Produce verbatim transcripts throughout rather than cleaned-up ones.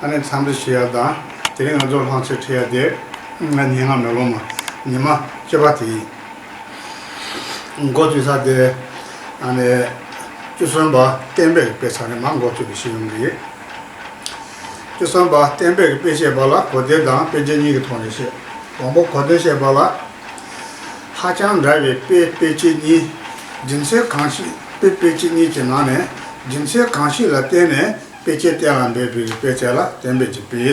ཨ་ནི་འཚམས་འདྲི་ཞུ་ཡ་དང་། དེ་རིང་ང་ཚོ་ལྷང་ཚོད་ཁྲིད་ཡ་དེ་ང་ཉིན་ལྔ་མེ་ལོང་མ་ཉི་མ་བཅུ་པ་དེ་ཡིན། འགོ་བཙུགས་ས་དེ་ཨ་ནི་བཅུ་གསུམ་པ་བསྟན་པའི་དཔེ་ཆ་ནས་མར་འགོ་བཙུགས་ནས་ཞུ་ཡོང་གི་ཡིན། བཅུ་གསུམ་པ་བསྟན་པའི་དཔེ་བཤད་པ་ལ་གོ་བདེ་དང་དཔེ་ཅན་གཉིས་ཀྱི་ཐོག་ནས་བཤད། དང་པོ་གོ་བདེ་བཤད་པ་ལ། ཧ་ཅང་འདྲ་བའི་དཔེ་དཔེ་ཅན་གཉིས། རྒྱུ་མཚན་གང་ཞིག་དཔེ་དཔེ་ཅན་གཉིས་ཀྱི་ནང་ནས་རྒྱུ་མཚན་གང་ཞིག་ལ་བརྟེན་ནས་དཔེ་ཅན་གཏན་ལ་འབེབས་པའི་དཔེ་ཆ་ལ་བསྟན་པའི་གྱི་དཔེ།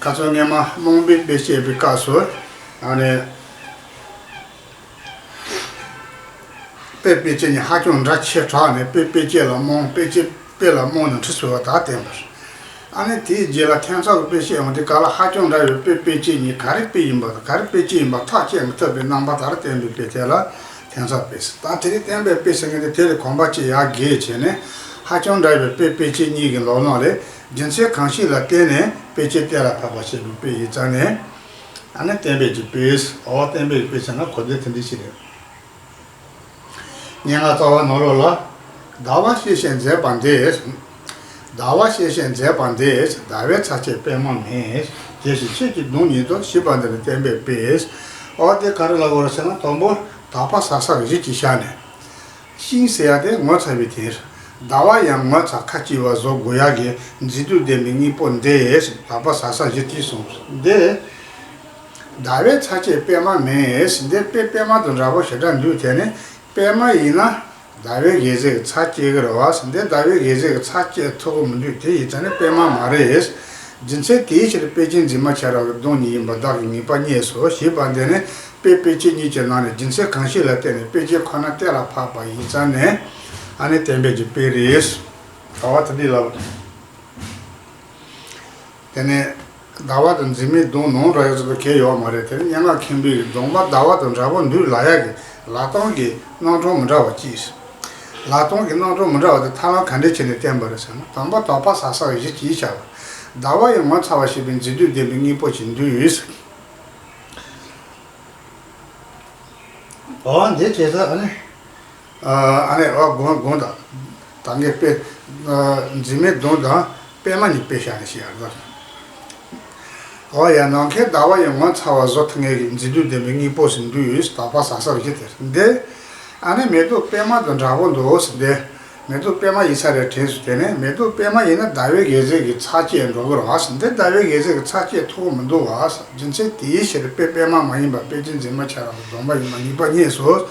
ཁ་སང་སྔས་མ་རྨོངས་པའི་དཔེ་བཤད་པའི་སྐབས་སུ་ཨ་ནི། དཔེ་དཔེ་ཅན་གཉིས་ཧ་ཅང་འདྲ་ཆེ་དྲགས་ནས་དཔེ་དཔེ་ཅན་ལ་རྨོངས། དཔེ་ཅན་དཔེ་ལ་རྨོངས་ནས་འཁྲུལ་སོང་བ་དག་བསྟན་པ་རེད། ཨ་ནི་དེའི་རྗེས་ལ་ཐེབས་རྩ་གི་དཔེ་བཤད་ཡོང་དུས་ག་ལ་ཧ་ཅང་འདྲ་བའི་དཔེ་དཔེ་ཅན་གཉིས་ག་རེ་དཔེ་ཡིན་པ་དང་ག་རེ་དཔེ་ཅན་ཡིན་པ་ཐག་བཅད་མི་ཐུབ་པའི་རྣམ་པ་དག་བསྟན་པའི་དཔེ་དེ་ལ་ཐེབས་རྩ་དཔེ་ཟེར། ད་དེ་རིང་བསྟན་པའི་དཔེ་ཟེར་མཁན་དེ་དེ་ལས་གོམ་པ་གཅིག་ཡར་བརྒལ་བྱས་ནས་ཧ་ཅང་འདྲ་བའི་དཔེ་དཔེ་ཅན་གཉིས་ཀྱི་ལོགས་ནང་ལས་རྒྱུ་མཚན་གང་ཞིག་ལ་བརྟེན་ནས་དཔེ་ཅན་གཏན་ལ་ཕབ་པ་ཞེས་པའི་དཔེ་ཡིན་ཙང་ནས། ཨ་ནི་བསྟན་པའི་གྱི་དཔེ། འོ་བསྟན་པའི་དཔེ་ཟེར་ན་གོ་བདེ་དེ་འདྲ་ཞིག་རེད། སྙན་ངག་རྩ་བ་ནང་ལོགས་ལ། ཟླ་བ་ཤེས་བྱས་མཛེས་པ་འདི། ཟླ་བ་ཤེས་བྱས་མཛེས་པ་འདི། ཟླ་བའི་ཚ་ཅེས་པད་མ་མིན། དེ་བཞིན་ཁྱེད་ཀྱི་གདོང་ཉིད་དུ། ཞེས་པ་འདི་ནི་བསྟན་པའི་དཔེ། འོ་དེ་ག་རེ་ལབ་དགོས་རེད་ཟེར་ན། དང་པོ་དག་པ་ཟག་ཟག་གི་གཞི་གཅིག་བཞག་ནས། ཤིང་ཟེར་ཡ་དེ་ངོ་ཚ་བའི་དེ་རེད། ཟླ་བ་ཡང་ངོ་ཚ་ཁ་སྐྱེ་བ་བཟོ་དགོས་ཡ་གི་མཛེས་སྡུག་ལྡན་པའི་སྙིང་པོ་འདི། དག་པ་ཟག་ཟག་གཞི་གཅིག་གསུངས་འདི། ཟླ་བའི་ཚ་ཅེས་པད་མ་མིན། འདི་དཔེ་པད་མ་དང་འདྲ་པོ་ཞེ་དྲག་འདུག་དེ་ནི་པད་མ་ཡིན་ན་ཟླ་བའི་གེགས་ཟེར་གྱི་ཚ་སྐྱེ་གི་རེད་བ། འདི་ཟླ་བའི་གེགས་ཟེར་གྱི་ཚ་སྐྱེ་ཐུབ་ཀྱི་མི་འདུག་དེ་ཡིན་ཙང་ནི་པད་མ་མ་རེད། རྒྱུ་མཚན་དེའི་ཕྱིར་དཔེ་ཅན་འཛིན་མ་བྱ་ར་གི་གདོང་ཉིད་ཡིན་པ་བདག་གི་ངེས་པ་རྙེད་སོ། ཞེས་པ་འདི་ནི་དཔེ་དཔེ་ཅན་གཉིས་ཀྱི་ནང་ནས་རྒྱུ་མཚན་གང་ཞིག་ལ་བརྟེན་ནས་དཔེ་ཅན་ཁོ་ན་གཏན་ལ་ཕབ་པ་ཡིན་ཙང་ནས། ཨ་ནི་བསྟན་པའི་གྱི་དཔེ་རེད། ད་བ་དེ་འདྲ་ལབ། དེ་ནས་ཟླ་བ་དང་འཛིན་མའི་གདོང་ནང་ར་ཡོད་ཚོད་གལ་ཡོད་མ་རེད། དེ་ནས་སྙན་ངག་མཁན་པོས་གདོང་པ་ཟླ་བ་དང་འདྲ་པོ་འདུག་ལབ་ཡ་གི་ལབ་སྟངས་ཀྱི་རྣམ་གྲངས་མི་འདྲ་བ་གཅིག་ལབ་སྟངས་ཀྱི་རྣམ་གྲངས་མི་འདྲ་བ་དེ་ཐབས་ལམ་ག་འདྲས་བྱས་ནས་བསྟན་པ་རེད་ཟེར་ན། དང་པོ་དག་པ་ཟག་ཟག་གི་གཞི་གཅིག་བྱ་བ། ཟླ་བ་ཡི་ངོ་ཚ་བ་ཞེས་པའི་མཛེས་སྡུག་ལྡན་པའི་སྙིང་པོ་ཞིག་འདུག་འོ་འདི་བྱས་ཙང་ཨ་ནི། ཨ་ནི་འོ་དགོངས་དགོངས་དག་ད་ངས་དཔེ། འཛིན་མའི་གདོང་དང་པད་མ་གཉིས་དཔེ་བཞག་ནས་བཤད་ཡ་ལ། འོ་ཡ། ནམ་མཁའི་ཟླ་བ་ཡི་ངོ་ཚ་བ་བཟོ་ཐུབ་མཁན་གྱི་མཛེས་སྡུག་ལྡན་པའི་སྙིང་པོ་ཞིག་འདུག་དག་པ་ཟག་ཟག་གི་གཞི་དེ་འདི། ཨ་ནི་མེ་ཏོག་པད་མ་དང་འདྲ་པོ་འདུག་ཟེར་འདི། མེ་ཏོག་པད་མ་ཡིན་ས་རེད་དྲན་སོང་། དེ་ནས་མེ་ཏོག་པད་མ་ཡིན་ན་ཟླ་བའི་གེགས་ཟེར་གྱི་ཚ་སྐྱེ་འགྲོ་གི་རེད་བ། འདི་ཟླ་བའི་གེགས་ཟེར་གྱི་ཚ་སྐྱེ་ཐུབ་ཀྱི་མི་འདུག་བ། རྒྱུ་མཚན་དེའི་ཕྱིར་དཔེ་པད་མ་མ་ཡིན་པ་དཔེ་ཅན་འཛིན་མ་བྱ་ར་གི་གདོང་པ་ཡིན་པ་ངེས་པ་རྙེད་སོ།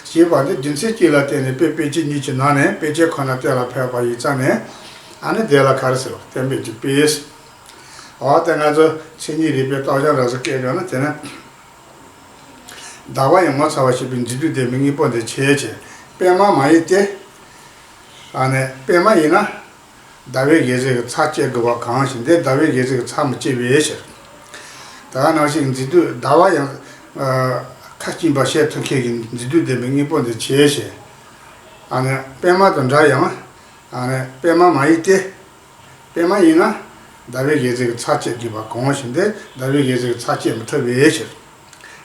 ཞེས་པ་འདི་རྒྱུ་མཚན་གཅིག་ལ་བརྟེན་ནས་དཔེ་དཔེ་ཅན་གཉིས་ཀྱི་ནང་ནས་དཔེ་ཅན་ཁོ་ན་གཏན་ལ་ཕབ་པ་ཡིན་ཙང་ནས། ཨ་ནི་དེ་ལ་ག་རེ་ཟེར་བ། བསྟན་པའི་གྱི་དཔེ། འོ་དེ་ང་ཚོ་མཚན་ཉིད་རིག་པའི་རྟོགས་བྱ་འདྲ་ཟེར་སྐད་བརྒྱབ་ན་དེ་ནི། ཟླ་བ་ཡི་ངོ་ཚ་བ་ཞེས་པའི་མཛེས་སྡུག་ལྡན་པའི་སྙིང་པོ་འདི་བྱས་བྱས། པད་མ་མ་ཡིན་ཏེ། ཨ་ནི་པད་མ་ཡིན་ན། ཟླ་བའི་གེགས་ཟེར་གྱི་ཚ་སྐྱེ་དགོས་པ་གང་ཞིག་འདི་ཟླ་བའི་གེགས་ཟེར་གྱི་ཚ་མི་སྐྱེ་བའི་ཕྱིར། ད་ག་ནང་བཞིན་མཛེས་སྡུག་ཟླ་བ་ཡང་། ཁ་སྐྱེངས་པ་བྱེད་ཐུབ་མཁན་གྱི་མཛེས་སྡུག་ལྡན་པའི་སྙིང་པོ་འདི་བྱས་བྱས། ཨ་ནི་པད་མ་དང་འདྲ་ཡང་། ཨ་ནི་པད་མ་མ་ཡིན་ཏེ། པད་མ་ཡིན་ན། ཟླ་བའི་གེགས་ཟེར་གྱི་ཚ་སྐྱེ་དགོས་པ་གང་ཞིག་འདི་ཟླ་བའི་གེགས་ཟེར་གྱི་ཚ་སྐྱེ་མི་ཐུབ་པའི་ཕྱིར།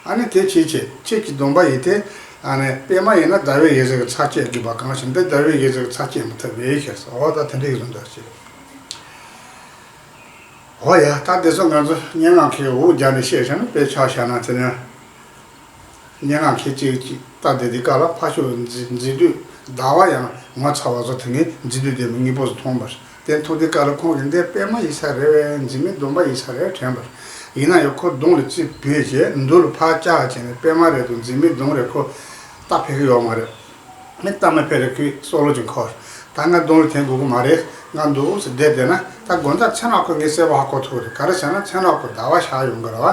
ཨ་ནི་དེ་ཕྱིར་ཁྱེད་ཁྱེད་ཀྱི་གདོང་པ་ཡིན་ཏེ། ཨ་ནི་པད་མ་ཡིན་ན་ཟླ་བའི་གེགས་ཟེར་གྱི་ཚ་སྐྱེ་དགོས་པ་གང་ཞིག་འདི་ཟླ་བའི་གེགས་ཟེར་གྱི་ཚ་སྐྱེ་མི་ཐུབ་པའི་ཕྱིར། འོ་ད་དེ་འདྲའི་ཟུང་འདྲ་ཞིག་འོ་ཡ། ད་དེ་ཚོ་ང་ཚོ་སྙན་ངག་གི་འུ་རྒྱ་ནས་བཤད་བྱས་ན་དཔེ་ཆ་བཞག་ན་དེ་ནས། སྙན་ངག་མཁན་གཅིག་གིས་ལྟ་བསྡད་དུས་སྐབས་ལ་ཕར་ཕྱོགས་མཛེས་མཛེས་སྡུག་ཟླ་བ་ཡང་ངོ་ཚ་བ་བཟོ་ཐུབ་མཁན་མཛེས་སྡུག་ལྡན་པའི་སྙིང་པོ་ཞིག་མཐོང་བ་རེད། དེ་མཐོང་དུས་སྐབས་ལ་ཁོང་གིས་འདི་པད་མ་ཡིན་ས་རེད་པས། འཛིན་མའི་གདོང་པ་ཡིན་ས་རེད་དྲན་པ་རེད། ཡིན་ན་ཡང་ཁོ་གདོང་ལ་རྩིས་འབུད་བྱས་མདུན་ལ་ཕར་བཅར་བྱས་ནས་པད་མ་རེད་དང་འཛིན་མའི་གདོང་རེད་ཁོ་ལྟ་ཕོད་ཀྱི་ཡོད་མ་རེད། མི་ལྟ་མི་ཕལ་རེ་ཁོའི་སྲོག་ལོ་ཅིག་འཁོར། ད་ང་གདོང་ལ་དེ་དགོས་ཀྱི་མ་རེད། ང་འདུག་ཟེར་བསྡད་བསྡད་ན་ད་དགོང་དག་མཚན་ནག་ཁོ་ངའི་སྲས་པོ་ཧ་གོ་ཐུབ་རེད། ག་རེ་བྱས་ན་མཚན་ནག་ཁོ་ཟླ་བ་ཤར་ཡོང་གི་རེད་བ།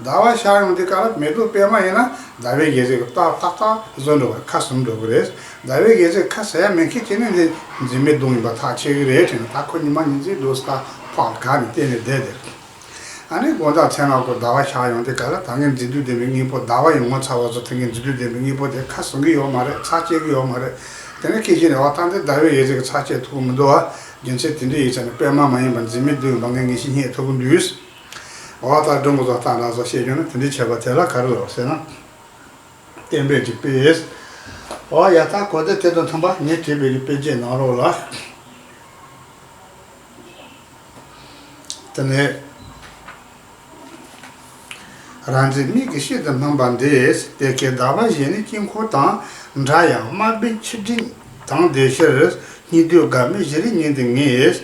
ཟླ་བ་ཤར་ཡོང་དུས་སྐབས་ལ་མེ་ཏོག་པད་མ་ཡིན་ན་ཟླ་བའི་གེགས་ཟེར་གྱི་ཏག་ཏག་ཏག་བཟོ་འགྲོ་གི་རེད། ཁ་ཟུམ་འགྲོ་གི་རེད། ཟླ་བའི་གེགས་ཟེར་ཁ་ཟེར་ཡ་མེད་མཁན་གཅིག་ནི་འདི་འཛིན་མའི་གདོང་ཡིན་པ་ཐག་ཆོད་ཀྱི་རེད་དྲན་ནས། ད་ཁོ་ཉི་མ་ཉིན་མཚན་འདུག་ཟེར་ད་ཕར་ག་ནས་བལྟས་ནས་བསྡད་བསྡད། ཨ་ནི་དགོང་དག་མཚན་ནག་ཁོ་ཟླ་བ་ཤར་ཡོང་དུས་སྐབས་ལ་ད་ངའི་མཛེས་སྡུག་ལྡན་པའི་སྙིང་པོ་ཟླ་བ་ཡི་ངོ་ཚ་བ་བཟོ་ཐུབ་མཁན་མཛེས་སྡུག་ལྡན་པའི་སྙིང་པོ་དེ་ཁ་ཟུམ་གྱི་ཡོད་མ་རེད། ཚ་སྐྱེ་གི་ཡོད་མ་རེད། དེ་ནས་ཁྱེད་ཀྱིས་ནི་འོ་ད་འདི་ཟླ་བའི་གེགས་ཟེར་གྱི་ཚ་སྐྱེ་ཐུབ་ཀྱི་མི་འདུག་བ། རྒྱུ་མཚན་དེ་འདྲ་ཡིན་ཙང་ནི་པད་མ་མ་ཡིན་པར་འཛིན་མའི་གདོང་ཡིན་པ་ངས་ངེས་ཤེས་རྙེད་ཐུབ་ཀྱི་འདུག་འོ་ད་སྒྲུང་གི་བཟོ་སྟངས་འདྲ་བཟོ་བཤད་རྒྱུ་ན་དེ་འདྲའི་བྱས་པ་དེ་ལ་ག་རེ་ལབ་ཟེར་ན། བསྟན་པའི་གྱི་དཔེ། འོ་ཡ། ད་གོ་བདེ་དེ་དང་མཐུན་པ་ངས་བྲིས་པའི་གི་དཔེ་རྒྱན་ནང་ལོགས་ལ། དེ་ནས། རང་འཛིན་མིག་གི་ཤེས་དུ་སྨིན་པ་འདི། དེ་སྐད་བདག་པ་བཞིན་ནི་དཀྱིལ་འཁོར་དང་། འདྲ་ཡང་དམར་པོའི་ཆུ་སྤྲིན་དང་ལྡན་ཕྱིར། སྙིགས་དུས་དགའ་མོས་བཞི་རིས་ཉིད་དུ་ངེས།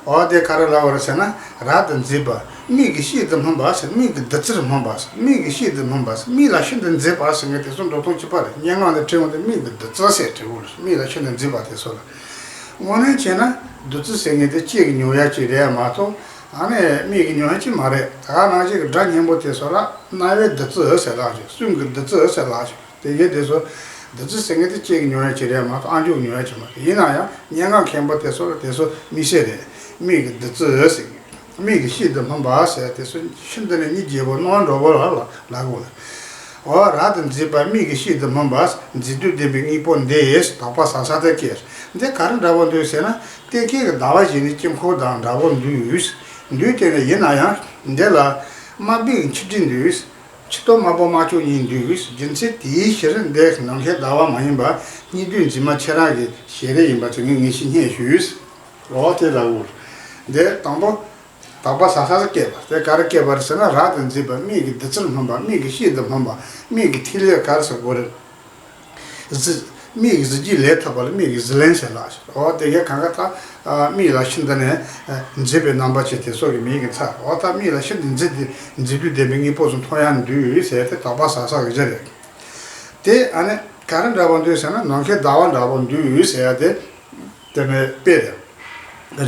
འོ་དེ་ག་རེ་ལབ་པ་རེད་ཟེར་ན། རབ་ཏུ་མཛེས་པ་མིག་གི་ཤེས་དུ་སྨིན་པ་ཟེར། མིག་གི་བདུད་རྩིར་སྨིན་པ་ཟེར། མིག་གི་ཤེས་དུ་སྨིན་པ་ཟེར། མིག་ལ་ཤིན་ཏུ་མཛེས་པ་ཟེར་མཁན་དེ་ཚོ་འགྲོ་སྟངས་གཅིག་པ་རེད། སྙན་ངག་ནས་བྲིས་འོང་དུས་མིག་གི་བདུད་རྩི་ཟེར་བྲིས་འོང་ལ། མིག་ལ་ཤིན་ཏུ་མཛེས་པ་དེ་ཚོ་ལ། དངོས་གནས་བྱས་ན་བདུད་རྩི་ཟེར་མཁན་དེ་ལྕེ་གིས་མྱོང་ཡ་ཅིག་རེད་མ་གཏོགས། ཨ་ནི་མིག་གིས་མྱོང་ཡ་ཅིག་མ་རེད། ད་ག་ནང་བཞིན་གྱི་སྒྲ་སྙན་པོ་དེ་ཚོ་ལ་རྣ་བའི་བདུད་རྩི་ཟེར་ལབ་ཀྱི། གསུང་གི་བདུད་རྩི་ཟེར་ལབ་ཀྱི། དེ་གའི་དེ་ཚོ་བདུད་རྩི་ཟེར་མཁན་དེ་ལྕེ་གིས་མྱོང་ཡ་ཅིག་རེད་མ་གཏོགས། ཨ་མཆོག་མྱོང་ཡ་ཅིག་མ་རེད། ཡིན་ན་ཡང་སྙན་ངག་མཁན་པོ་དེ་ཚོ་ལ་དེ་ཚོ་དམིགས་བསལ་རེད། མིག་གི་བདུད་རྩི་ཟེར་གི། མིག་གི་ཤེས་དུ་སྨིན་པ་ཟེར་དེ་ཚོ་ཤིན་ཏུ་ནས་སྙིང་རྗེ་པོ་སྣང་བ་འགྲོ་བོ་ལ་ལ་ལ་གོ་ལ། འོ་རབ་ཏུ་མཛེས་པ་མིག་གི་ཤེས་དུ་སྨིན་པ། མཛེས་སྡུག་ལྡན་པའི་དངོས་པོ་འདི། དག་པ་ཟབ་ས་དེ་སྐད། འདི་ག་རེ་འདྲ་བོ་འདུག་ཟེར་ན། གཏན་འཁེལ་གྱི་ཟླ་བ་བཞིན་ནི་དཀྱིལ་འཁོར་དང་འདྲ་བོ་འདུག། འདུག་སྟེ་ནི་ཡིན་ན་ཡང་འདི་ལ་དམར་པོའི་ཆུ་སྤྲིན་འདུག། ཆུ་ཏོག་དམར་པོ་དམར་ཕྱོགས་གཉིས་འདུག། རྒྱུ་མཚན་དེའི་ཕྱིར་འདི་ནམ་མཁའི་ཟླ་བ་མ་ཡིན་པ། སྙིགས་དུས་འཛིན་མ་ཁྱེད་རང་གི་ཞལ་རས་ཡིན་པ་དེ་ངས་ངེས་ཤེས་རྙེད་ཞུས། འོ་དེ་ལ་འུར། འདི་དང་པོ། དག་པ་ཟབ་ས་སུ་སྐྱེས་པ་དེ་ག་རེ་སྐྱེས་པ་རེད་ཟེར་ན། རབ་ཏུ་མཛེས་པ་མིག་གི་བདུད་རྩིར་སྨིན་པ། མིག་གི་ཤེས་དུ་སྨིན་པ། མིག་གི་ཐིག་ལེ་ག་རེ་ཟེར་དགོས་རེད། གཟི། མིག་གི་གཟི་བརྗིད་ལས་ཐོབ་པ་ལ་མིག་གི་གཟི་ལེན་ཟེར་ལ། འོ་དེ་གའི་གང་ག་ད་མིག་ལ་ཤིན་ཏུ་ནས་མཛེས་པའི་རྣམ་པ་ཅན་དེ་ཚོ་གི་མིང་གི་མཚན། འོ་ད་མིག་ལ་ཤིན་ཏུ་མཛེས་ཏེ་མཛེས་སྡུག་ལྡན་པའི་དངོས་པོ་ཚོ་མཐོང་ཡ་འདུག་ཟེར་ཏེ་དག་པ་ཟབ་ས་གི་གཞི་རེད། དེ་ཨ་ནི་ག་རེ་འདྲ་བོ་འདུག་ཟེར་ན། ནམ་མཁའི་ཟླ་བ་འདྲ་བོ་འདུག་ཟེར་ཡ་དེ། དེ་ནས་དཔེ་རེད།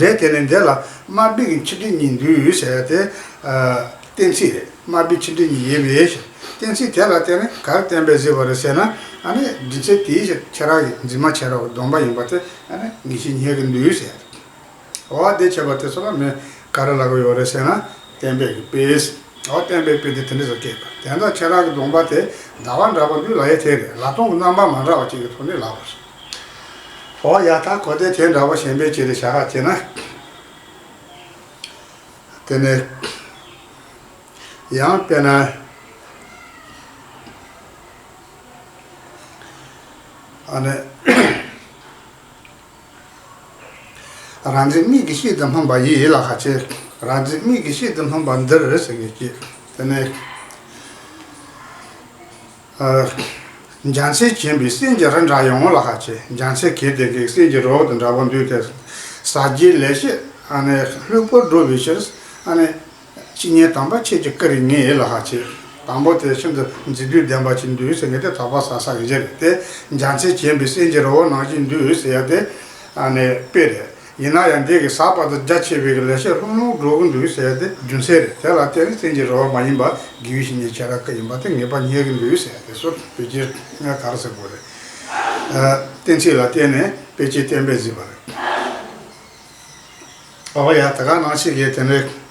རེད། དེ་ནས་འདི་ལ་དམར་པོའི་ཆུ་སྤྲིན་གཉིས་འདུག་ཟེར་ཏེ། ཨ། གཏན་ཚིགས་རེད། དམར་པོའི་ཆུ་སྤྲིན་གཉིས་ཡོད་པའི་ཕྱིར། གཏན་ཚིགས་དེ་ལ་བརྟེན་ནས་ག་རེ་བསྟན་པས་གཟིགས་པ་རེད་ཟེར་ན། ཨ་ནི་རྒྱུ་མཚན་དེའི་ཕྱིར་ཁྱེད་རང་གི་འཛིན་མ་ཁྱེད་རང་གི་སྡོམ་པ་ཡིན་པ་དེ་ཨ་ནི་ངེས་ཤེས་རྙེད་ཀྱི་འདུག་ཟེར། འོ་དེ་བྱས་པ་དེ་ཚོ་ལ་མོས་ག་རེ་ལབ་ཀྱི་ཡོད་རེད་ཟེར་ན། བསྟན་པའི་གི་དཔེ། འོ་བསྟན་པའི་དཔེ་དེ་དེ་འདྲ་ཟེར་སྐད་པ། དེ་འདྲ་ཁྱེད་རང་གི་སྡོམ་པ་དེ་ཟླ་བ་འདྲ་བོ་འདུག་ལབ་ཡས་དེ་རེད། ལབ་སྟངས་ཀྱི་རྣམ་པ་མ་འདྲ་བ་ཅིག་གི་ཐོག་ནས་ལབ་པ་རེད། འོ་ཡ། ད་གོ་བདེ་དེ་འདྲ་བོ་གཞན་པའི་ཅིག་རེད་བྱ་ག་བྱས་ན། དེ་ནས་ཡང་དཔེར་ན། ཨ་ནི། རང་འཛིན་མིག་གི་ཤེས་དུ་སྨིན་པ་ཡི་ལ་ཁ་ཆེ། རང་འཛིན་མིག་གི་ཤེས་དུ་སྨིན་པ་འདིར་ཟེར་གི་ཅི། དེ་ནས། ཨ། རྒྱལ་མཚན་བྱོན་པའི་སྲིན་གྱི་རི་འདྲ་ཡང་ལ་ཁ་ཆེ། རྒྱལ་མཚན་གྱེས་ཏེ་གི་སྲིན་གྱི་རི་བོ་དང་འདྲ་བོ་འདུག་སྟེ། ཟབ་རྒྱས་ལེགས་བཤད་ཨ་ནི་ལྷུག་པོར་སྒྲུབ་པའི་ཕྱིར། ཨ་ནི། བཤེས་གཉེན་དམ་པ་ཁྱེད་ཀྱི་བཀའ་རིགས་ངེས་ལ་ཁ་ཆེ། དང་པོ་དེ་ཤིན་ཏུ་མཛེས་སྡུག་ལྡན་པ་ཅིག་འདུག་ཟེར་མཁན་དེ་དག་པ་ཟབ་ས་གི་གཞི་རེད་དེ། རྒྱལ་མཚན་བྱོན་པའི་སྲིན་གྱི་རི་བོ་ནང་བཞིན་འདུག་ཟེར་ཡ་དེ་ཨ་ནི་དཔེ་རེད། ཡིན་ན་ཡང་འདི་གི་ཟབ་པ་དང་རྒྱ་ཆེ་བའི་གི་ལེགས་བཤད་ལྷུང་ལྷུང་སྒྲོག་གི་འདུག་ཟེར་ཡ་དེ་རྒྱུ་མཚན་རེད། དེ་ལ་བརྟེན་ནས་སྲིན་གྱི་རི་བོ་མ་ཡིན་པ་དགེ་བའི་བཤེས་གཉེན་ཁྱེད་རང་བཀའ་ཡིན་པ་དེ་ངེས་པ་རྙེད་གི་འདུག་ཟེར་ཡ་དེ་སོ་དཔེ་ཆའི་ང་ག་རེ་ཟེར་དགོས་རེད། ཨ། གཏན་ཚིགས་ལ་བརྟེན་ནས་དཔེ་ཆའི་བསྟན་པས་གཟིགས་པ་རེད། ཨོ་ཡ། ད་ག་ནང་བཞིན་གྱི་དེ་ནས།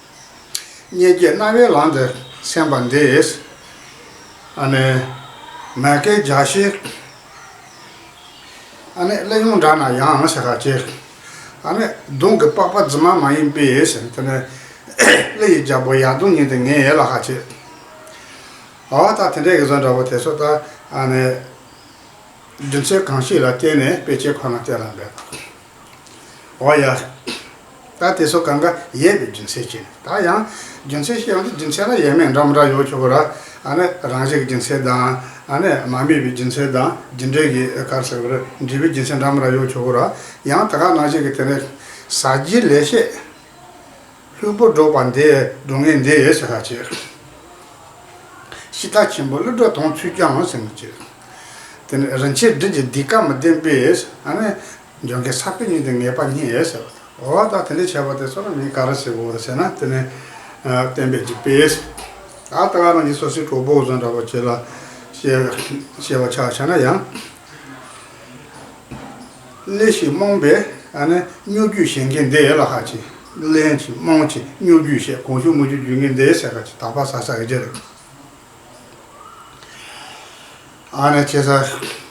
སྙན་བརྒྱུད་རྣ་བའི་ལམ་དུ་སོན་པ་འདི། ཨ་ནི། མ་སྐད་རྒྱག་ཤེས། ཨ་ནི་གླུ་དབྱངས་འདྲ་ན་ཡང་ཟེར་ཁ་ཅིག། ཨ་ནི་གདོང་གི་པགས་པ་རྫུན་མ་མ་ཡིན་པས་ཟེར། དེ་ནི་གླུ་ཡི་རྒྱལ་པོ་ཡར་གདོང་ཉིད་དུ་ངེས་ལ་ཁ་ཅིག། ཨོ་ད་དེ་འདྲའི་གི་བཟོ་འདྲ་པོ་དེ་ཚོ་ད་ཨ་ནི། རྒྱུ་མཚན་གང་ཞིག་ལ་བརྟེན་ནས་དཔེ་ཆའི་ཁོ་ན་གཏན་ལ་འབེབས་པ། འོ་ཡ། ད་དེ་ཚོ་གང་ག་ཡོད་པའི་རྒྱུ་མཚན་ཅིག། ད་ཡང་རྒྱུ་མཚན་ཤེས་ཡོང་དུས་རྒྱུ་མཚན་ལ་ཡོད་མེད་འདྲ་མི་འདྲ་ཡོད་ཆོག་གི་ར། ཨ་ནི་རང་བཞིན་གྱི་རྒྱུ་མཚན་དང་། ཨ་ནི་མ་དམིགས་པའི་རྒྱུ་མཚན་དང་། རྒྱུ་འབྲས་ཀྱི་ག་རེ་ཟེར་དགོས་རེད། འབྲས་བུའི་རྒྱུ་མཚན་འདྲ་མི་འདྲ་ཡོད་ཆོག་གི་ར། ཡང་ད་ག་ནང་བཞིན་གྱི་དེ་ནས་ཟབ་རྒྱས་ལེགས་བཤད། ལྷུག་པོར་སྒྲོག་པ་འདི་སྒྲོག་ངེས་འདི་ཟེར་ཁ་ཅིག། ཤིང་རྟ་ཆེན་པོ་ཀླུ་སྒྲུབ་དང་ཚུལ་ཁྲིམས་ཟེར་ནས་ཅིག། དེ་ནས་རིན་ཆེན་སྦྲུལ་གྱི་ཟློས་གར་མི་ལྡན་པས། ཨ་ནི་འཇམ་མགོན་ས་པཎ་ཉིད་དུ་ངེས་པ་རྙེད་ཟེར་བ་དང་། འོ་ད་དེ་འདྲ་བྱས་པ་དེ་ཚོ་ལ་མིང་ག་རེ་ཟེར་དགོས་རེད་ཟེར་ན། དེ་ནས་བསྟན་པའི་རྒྱུ་དཔེ། ད་ལྟ་བ་རང་གི་སོ་སོའི་གྲོགས་པོ་བཟོ་འདྲ་བོ་བྱེད་ལ་བཤད་བཤད་པ་ཆ་བཞག་ན་ཡང་། གླེན་ཞིང་རྨོངས་པའི་ཨ་ནི་སྨྱོ་རྒྱུད་བཤད་མཁན་འདི་ལ་ཁ་ཅིག། གླེན་ཞིང་རྨོངས་ཤིང་སྨྱོ་རྒྱུད་བཤད། གང་ཞུ་མི་ཞུ་རྒྱུད་ངན་འདི་ཟེར་ཁ་ཅིག། དག་པ་ཟབ་ས་གི་རྒྱུ་རེད། ཨ་ནི་ཁྱེད་ས།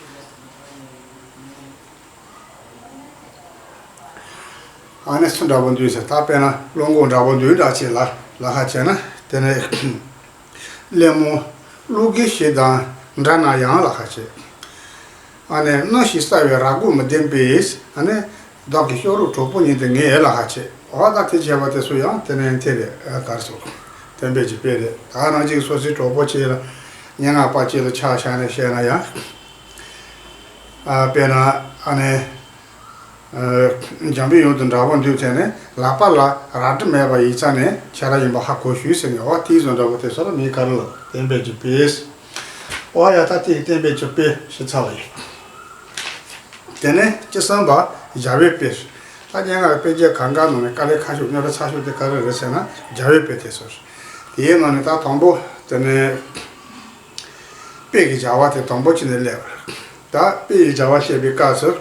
ཨ་ནི་སུ་འདྲ་པོ་འདུག་ཟེར། ད་དཔེར་ན་བློ་འགོག་འདྲ་པོ་འདུག་འདྲ་ཅིག་ལ་ལ་ཁ་བྱས་ན། དེ་ནས་གླེན་མོ་གླུ་གི་ཞིག་དང་འདྲ་ན་ཡང་ལ་ཁ་བྱས། ཨ་ནི་གནོན་ཞིང་གསལ་བའི་ར་མགོ་མི་ལྡན་པས། ཨ་ནི་བདག་གི་ཤོ་རོག་གྲོགས་པོ་ཉིད་དུ་ངེས་ལ་ཁ་བྱས། འོ་ད་དེ་བྱས་པ་དེ་ཚོ་ཡང་དེ་ནས་དེ་རེད། ཨ་གར་སོ་བསྟན་པའི་ཀྱི་དཔེ་རེད། ད་ནང་གཅིག་སོ་སོའི་གྲོགས་པོ་གཅིག་ལ་སྙན་ངག་པ་གཅིག་ལ་ཆ་བཞག་ནས་བཤད་ན་ཡང་། ཨ་དཔེར་ན་ཨ་ནི། ཨ་འཇམ་པའི་ཡུལ་དུ་འདྲ་བོ་འདུག་བྱས་ནས་ལག་པ་ལ་རལ་གྲི་མེད་པ་ཡིག་ཚང་ནས་ཁྱེད་རང་ཡིན་པ་ཧ་གོ་ཞུས་ཟེར་ནས། འོ་དེའི་བཟོ་འདྲ་བོ་དེ་ཚོ་ལ་མིང་ག་རེ་ལབ། བསྟན་པའི་ཀྱི་དཔེ། འོ་ཡ་ད་དེ་བསྟན་པའི་ཀྱི་དཔེ་ཞེས་ཚར་བ་ཡིན། དེ་ནས་བཅུ་གསུམ་པ་བྱ་བའི་དཔེ། ད་སྙན་ངག་དཔེ་རྒྱན་གང་ག་ནང་ནས་དཀའ་ལས་ཁག་ཤོས་རྙོག་དྲ་ཚ་ཤོས་དེ་ག་རེ་རེད་ཟེར་ན་བྱ་བའི་དཔེ་དེ་ཚོ་རེད། དེའི་ནང་ནས་ད་དང་པོ་དེ་ནས་དཔེ་གི་བྱ་བ་དེ་དང་པོ་བྱས་ནས་སླེབས་པ་རེད། ད་དཔེ་ཡི་བྱ་བ་བཤད་པའི་སྐབས་སུ།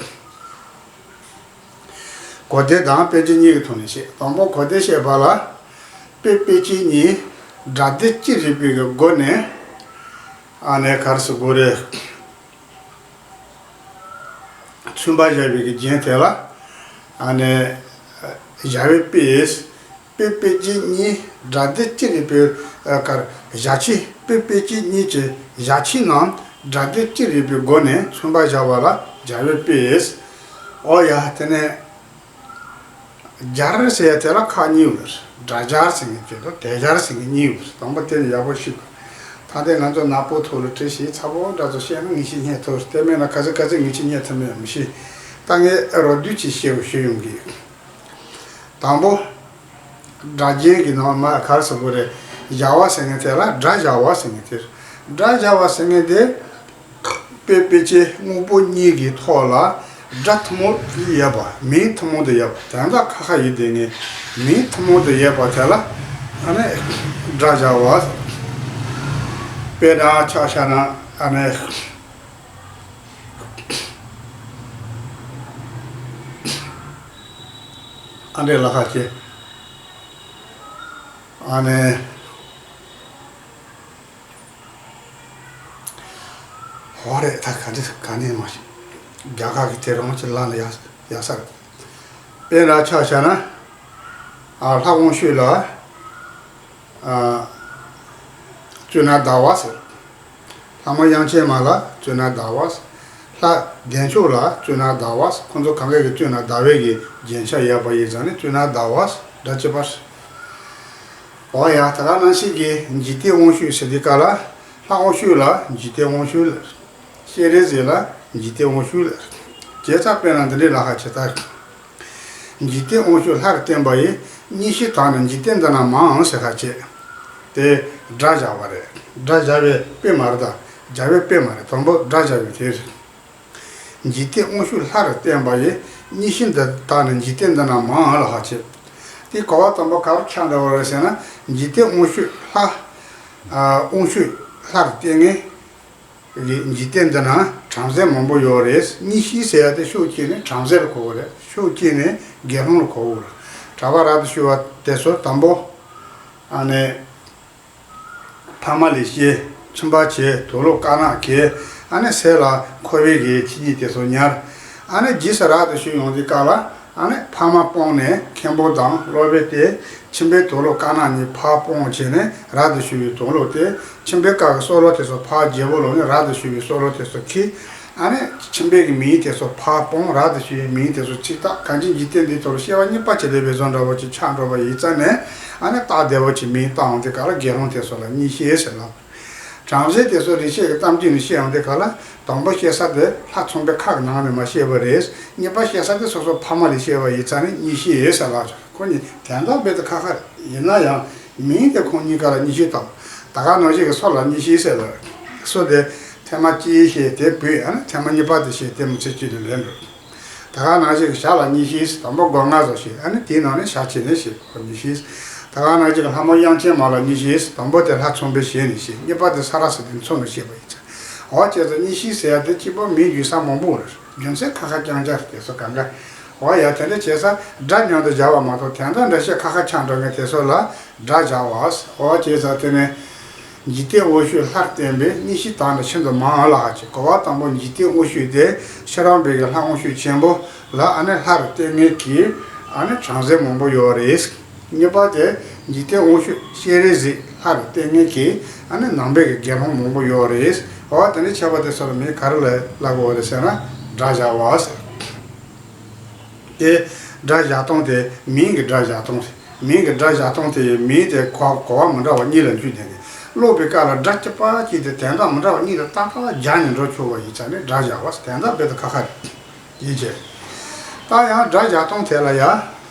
གོ་བདེ་དང་དཔེ་ཅན་གཉིས་ཀྱི་ཐོག་ནས་བཤད། དང་པོ་གོ་བདེ་བཤད་པ་ལ། དཔེ་དཔེ་ཅན་གཉིས་སྒྲ་སྡེབ་ཅི་རིགས་པའི་གི་སྒོ་ནས་ཨ་ནི་ག་རེ་ཟེར་དགོས་རེད། མཚོན་པར་བྱ་བའི་གི་རྒྱན་དེ་ལ་ཨ་ནི་བྱ་བའི་དཔེ། དཔེ་དཔེ་ཅན་གཉིས་སྒྲ་སྡེབ་ཅི་རིགས་པའི་ཨ་གར་བྱ་ཕྱིན། དཔེ་དཔེ་ཅན་གཉིས་ཀྱི་བྱ་ཕྱིན་རྣམས་སྒྲ་སྡེབ་ཅི་རིགས་པའི་སྒོ་ནས་མཚོན་པར་བྱ་བ་ལ་བྱ་བའི་དཔེ། འོ་ཡ་དེ་ནས་སྦྱར་ཟེར་ཡ་དེ་ལ་ཁག་གཉིས་ཡོད་རེད། སྒྲ་སྦྱར་ཟེར་མཁན་གཅིག་དང་དོན་སྦྱར་ཟེར་མཁན་གཉིས་ཡོད་རེད། དང་པོ་དེ་ནི་ཡག་པོ་ཤེས་དགོས། ད་ལྟའི་ང་ཚོ་ནག་པོ་ཐོག་ལ་བྲིས་ཤིང་ཚ་པོ་འདྲ་ཚོ་བཤད་ན་ངེས་ཤེས་རྙེད་ཐུབ། དེ་མེད་ན་ག་ཚོད་ག་ཚོད་ངེས་ཤེས་རྙེད་ཐུབ་མེད་མི་ཤེས། ད་ངས་རོབ་བསྡུས་ཀྱིས་བཤད་ཞུ་ཡོང་གི། དང་པོ། སྒྲ་རྒྱན་གྱི་ནང་མ་ག་རེ་ཟེར་དགོས་རེད། སྦྱར་བ་ཟེར་མཁན་དེ་ལ་སྒྲ་སྦྱར་བ་ཟེར་མཁན་དེ་རེད། སྒྲ་སྦྱར་བ་ཟེར་མཁན་དེ། དཔེ་དཔེ་ཅན་དངོས་པོ་གཉིས་ཀྱི་ཐོག་ལ་སྒྲ་ཐུན་མོང་དུ་ཡོད་པ། མིང་ཐུན་མོང་དུ་ཡོད་པ། དོན་དག་ཁ་ཁ་ཡིན་དེ་ངས་མིང་ཐུན་མོང་དུ་ཡོད་པ་དེ་ལ་ཨ་ནི་སྒྲ་སྦྱར་བ། དཔེར་ན་ཆ་བཞག་ན་ཨ་ནི་ཨ་འདྲས་ལ་ཁ་ཆེ་ཨ་ནི། ཧོ་རེད། ད་ག་འདྲ་ག་ནས་མ་ཤེས། རྒྱ་གར་གྱི་དེ་རང་ཅི་ལ་ལ་ཡ་ཡ་ས་རེད། དཔེར་ན་ཆ་བཞག་ན། ཨ་ལྷ་དབང་ཕྱུག་ལ་ཨ་གཙུག་ན་ཟླ་བ་ཟེར། ལྷ་མོ་དབྱངས་ཅན་མ་ལ་གཙུག་ན་ཟླ་བ་ཟེར། ལྷ་བདེ་མཆོག་ལ་གཙུག་ན་ཟླ་བ་ཟེར། ཁོང་ཚོ་གང་ག་གི་གཙུག་ན་ཟླ་བའི་གི་རྒྱན་ཆ་ཡོད་པ་ཡིན་ཙང་ནི་གཙུག་ན་ཟླ་བ་ཟེར། སྒྲ་གཅིག་པ་ཟེར། འོ་ཡ། ད་ག་ནང་བཞིན་གྱི་འཇིག་རྟེན་དབང་ཕྱུག་ཟེར་དུས་སྐབས་ལ། ལྷ་དབང་ཕྱུག་ལ་འཇིག་རྟེན་དབང་ཕྱུག་ལབ། སྤྱན་རས་གཟིགས་ལ་འཇིག་རྟེན་དབང་ཕྱུག་ལབ། བྱས་ཙང་དཔེར་ན་འདི་འདྲའི་ལ་ཁ་ཆེ་ད། འཇིག་རྟེན་དབང་ཕྱུག་ལྷར་བསྟན་པ་ཡི། གཉེན་བཤེས་དག་ནི་འཇིག་རྟེན་འདི་ན་མང་ཟེར་ཁ་ཆེ། དེ་སྒྲ་སྦྱར་བ་རེད། སྒྲ་སྦྱར་བའི་དཔེ་མ་རེད་ད། སྦྱར་བའི་དཔེ་མ་རེད། དང་པོ་སྒྲ་སྦྱར་བའི་དེ་རེད། འཇིག་རྟེན་དབང་ཕྱུག་ལྷར་བསྟན་པ་ཡི། གཉེན་བཤེས་འདི་དག་ནི་འཇིག་རྟེན་འདི་ན་མང་ལ་ཧ་ཆེ། དེ་གོ་བ་དང་པོ་ག་རེ་ཆགས་འགྲོ་བ་རེད་ཟེར་ན། འཇིག་རྟེན་དབང་ཕྱུག་ལྷ། ཨ་དབང་ཕྱུག་ལྷར་བསྟེན་མཁན་གྱི་འཇིག་རྟེན་འདི་ན་བྲམ་ཟེ་མང་པོ་ཡོད་རེད། གཉེན་བཤེས་ཟེར་ཡ་དེ་ཕྱོགས་གཅིག་ནས་བྲམ་ཟེ་ལ་གོ་གི་རེད། ཕྱོགས་གཅིག་ནས་དགེ་སློང་ལ་གོ་གི་རེད། གྲྭ་པ་རབ་ཏུ་བྱུང་བ་དེ་ཚོ་དང་པོ་ཨ་ནི། ཕ་མ་ལས་སྐྱེས། ཁྱིམ་པ་བྱས། དུག་ལོག་དཀར་ནག་གས། ཨ་ནི་ཟས་ལ་མཁོ་བའི་གི་ཁྱི་གཉིས་དེ་ཚོ་ཉར། ཨ་ནི་རྗེས་སུ་རབ་ཏུ་བྱུང་ཡོང་དུས་སྐབས་ལ། ཨ་ནི་ཕ་མ་སྤངས་ནས་མཁན་པོ་དང་སློབ་དཔོན་དེ། ཁྱིམ་པའི་དུག་ལོག་དཀར་ནག་གཉིས་ཕར་སྤངས་བྱས་ནས་རབ་ཏུ་བྱུང་བའི་དུག་ལོག་དེ། ཁྱིམ་པའི་བཀའ་གི་སྲོག་ལོ་དེ་ཚོ་ཕར་བརྗེ་པོ་ལོག་ནས་རབ་ཏུ་བྱུང་བའི་སྲོག་ལོ་དེ་ཚོ་ཁྱེར། ཨ་ནི་ཁྱིམ་པའི་གི་མིང་དེ་ཚོ་ཕར་སྤངས། རབ་ཏུ་བྱུང་བའི་མིང་དེ་ཚོ་ཚིག་བཏགས། གང་ཅི་འཇིག་རྟེན་འདིའི་ཐོག་ལ་སྐྱེ་བ་གཉིས་པ་ཅིག་སླེབས་པའི་བཟོ་འདྲ་བོ་ཅིག་ཆགས་འགྲོ་བ་ཡིན་ཙང་ནས། ཨ་ནི་སྟབས་བདེ་བོ་ཅིག་མིང་བཏགས་འོང་དུས་སྐབས་ལ་དགེ་སློང་དེ་ཚོ་ལ་གཉེན་བཤེས་ཟེར་ལབ། བྲམ་ཟེ་དེ་ཚོ་རིག་བྱེད་ཀྱི་གཏམ་རྒྱུད་ནས་བཤད་ཡོང་དུས་སྐབས་ལ། དང་པོ་བཤད་ས་དེ་ལྷ་ཚངས་པའི་ཁ་གི་ནང་ནས་མར་བཤད་པ་རེད། གཉིས་པ་བཤད་ས་དེ་སོ་སོ་ཕ་མ་ལས་བཤད་པ་ཡིན་ཙང་ནས་གཉེན་བཤེས་ཟེར་ལབ་བྱུང་། ཁོ་གཉིས་དོན་དག་རྦད་དེ་ཁ་ཁ་རེད། ཡིན་ན་ཡང་མིང་དེ་ཁོང་གཉིས་ཀ་ལ་གཉེན་བཤེས་བཏགས། ད་ག་ནང་བཞིན་གྱི་སོ་ལ་གཉེན་བཤེས་ཟེར་ལབ། སོ་དེ་ཐེངས་མ་གཅིག་བཤད་དེ་བུད། ཨ་ནི་ཐེངས་མ་གཉིས་པ་དེ་བཤད་དེ་མི་ཚེ་གཅིག་ཏུ་ལེན་འགྲོ། ད་ག་ནང་བཞིན་གྱི་ཞྭ་ལ་གཉེན་བཤེས། དང་པོ་སྒོ་ང་ཚོ་བཤད། ཨ་ནི་དེའི་ནང་ནས་ཞྭ་བྱས་ནས་བཤད་པ་གཉེན་བཤེས། ད་ག་ནང་བཞིན་གྱི་ལྷ་མོ་དབྱངས་ཅན་མ་ལ་གཉེན་བཤེས། དང་པོ་དེ་ལྷ་ཚངས་པའི་ཞལ་ནས་བཤད། གཉིས་པ་དེ་ས་ར་སི་ཏའི་མཚོ་ནས་བཤད་པ་ཡིན་ཙང་། འོ་བྱས་ཙང་གཉེན་བཤེས་ཟེར་ཡ་དེ་གཅིག་པོ་མིང་བརྗོད་ས་མང་པོ་རེད། རྒྱུ་མཚན་ཁ་ཁ་རྐྱང་རྐྱང་རེད། དེ་ཚོ་གང་ག། འོ་ཡ། དེ་འདྲ་བྱས་ཙང་སྒྲ་མཉམ་དུ་སྦྱར་བ་མ་གཏོགས་དོན་དག་འགྲེལ་བཤད་ཁ་ཁ་ཆགས་འགྲོ་མཁན་དེ་ཚོ་ལ་སྒྲ་སྦྱར་བ། འོ་བྱས་ཙང་དེ་ནས། འཇིག་རྟེན་དབང་ཕྱུག་ལྷར་བསྟན་པའི། གཉེན་བཤེས་དག་ནི་ཤིན་ཏུ་མང་ལ་ཧ་ཆེ། གོ་བ་དང་པོ་འཇིག་རྟེན་དབང་ཕྱུག་དེ་ཕྱི་རོལ་པའི་གི་ལྷ་དབང་ཕྱུག་ཆེན་པོ་ལ་ཨ་ནི་ལྷར་བསྟེན་མཁན་གྱི་ཨ་ནི་བྲམ་ཟེ་མང་པོ་ཡོད་རེད། གཉིས་པ་དེ་འཇིག་རྟེན་དབང་ཕྱུག་སྤྱན་རས་གཟིགས་ལྷར་བསྟེན་མཁན་གྱི་ཨ་ནི་ནང་པའི་གི་དགེ་སློང་མང་པོ་ཡོད་རེད། འོ་དེ་འདྲ་བྱས་པ་དེ་ཚོ་ལ་མིང་ག་རེ་ལབ་ལབ་དགོས་རེད་ཟེར་ན་སྒྲ་སྦྱར་བ་ཟེར། དེ་ སྒྲ་བཞག་སྟངས་དེ་མིང་གི་སྒྲ་བཞག་སྟངས་དེ། མིང་གི་སྒྲ་བཞག་སྟངས་དེ་ཡི་མིང་དེ་གོ་གོ་བ་མི་འདྲ་བ་གཉིས་ལ་འཇུས་ཏེ་ནས། ཀློག་པའི་སྐབས་ལ་སྒྲ་གཅིག་པ་གཅིག་དེ་དོན་དག་མི་འདྲ་བ་གཉིས་ལ་ཏག་ཏག་སྦྱར་ནས་འགྲོ་ཆོག་པ་ཡིན་ཙང་ནས་སྒྲ་བཞག་པ་དོན་དག་དཔེ་དེ་ཁ་ཁ་རེད། ཡིན་ཕྱིར། ད་ཡང་སྒྲ་བཞག་སྟངས་དེ་ལ་ཡང་།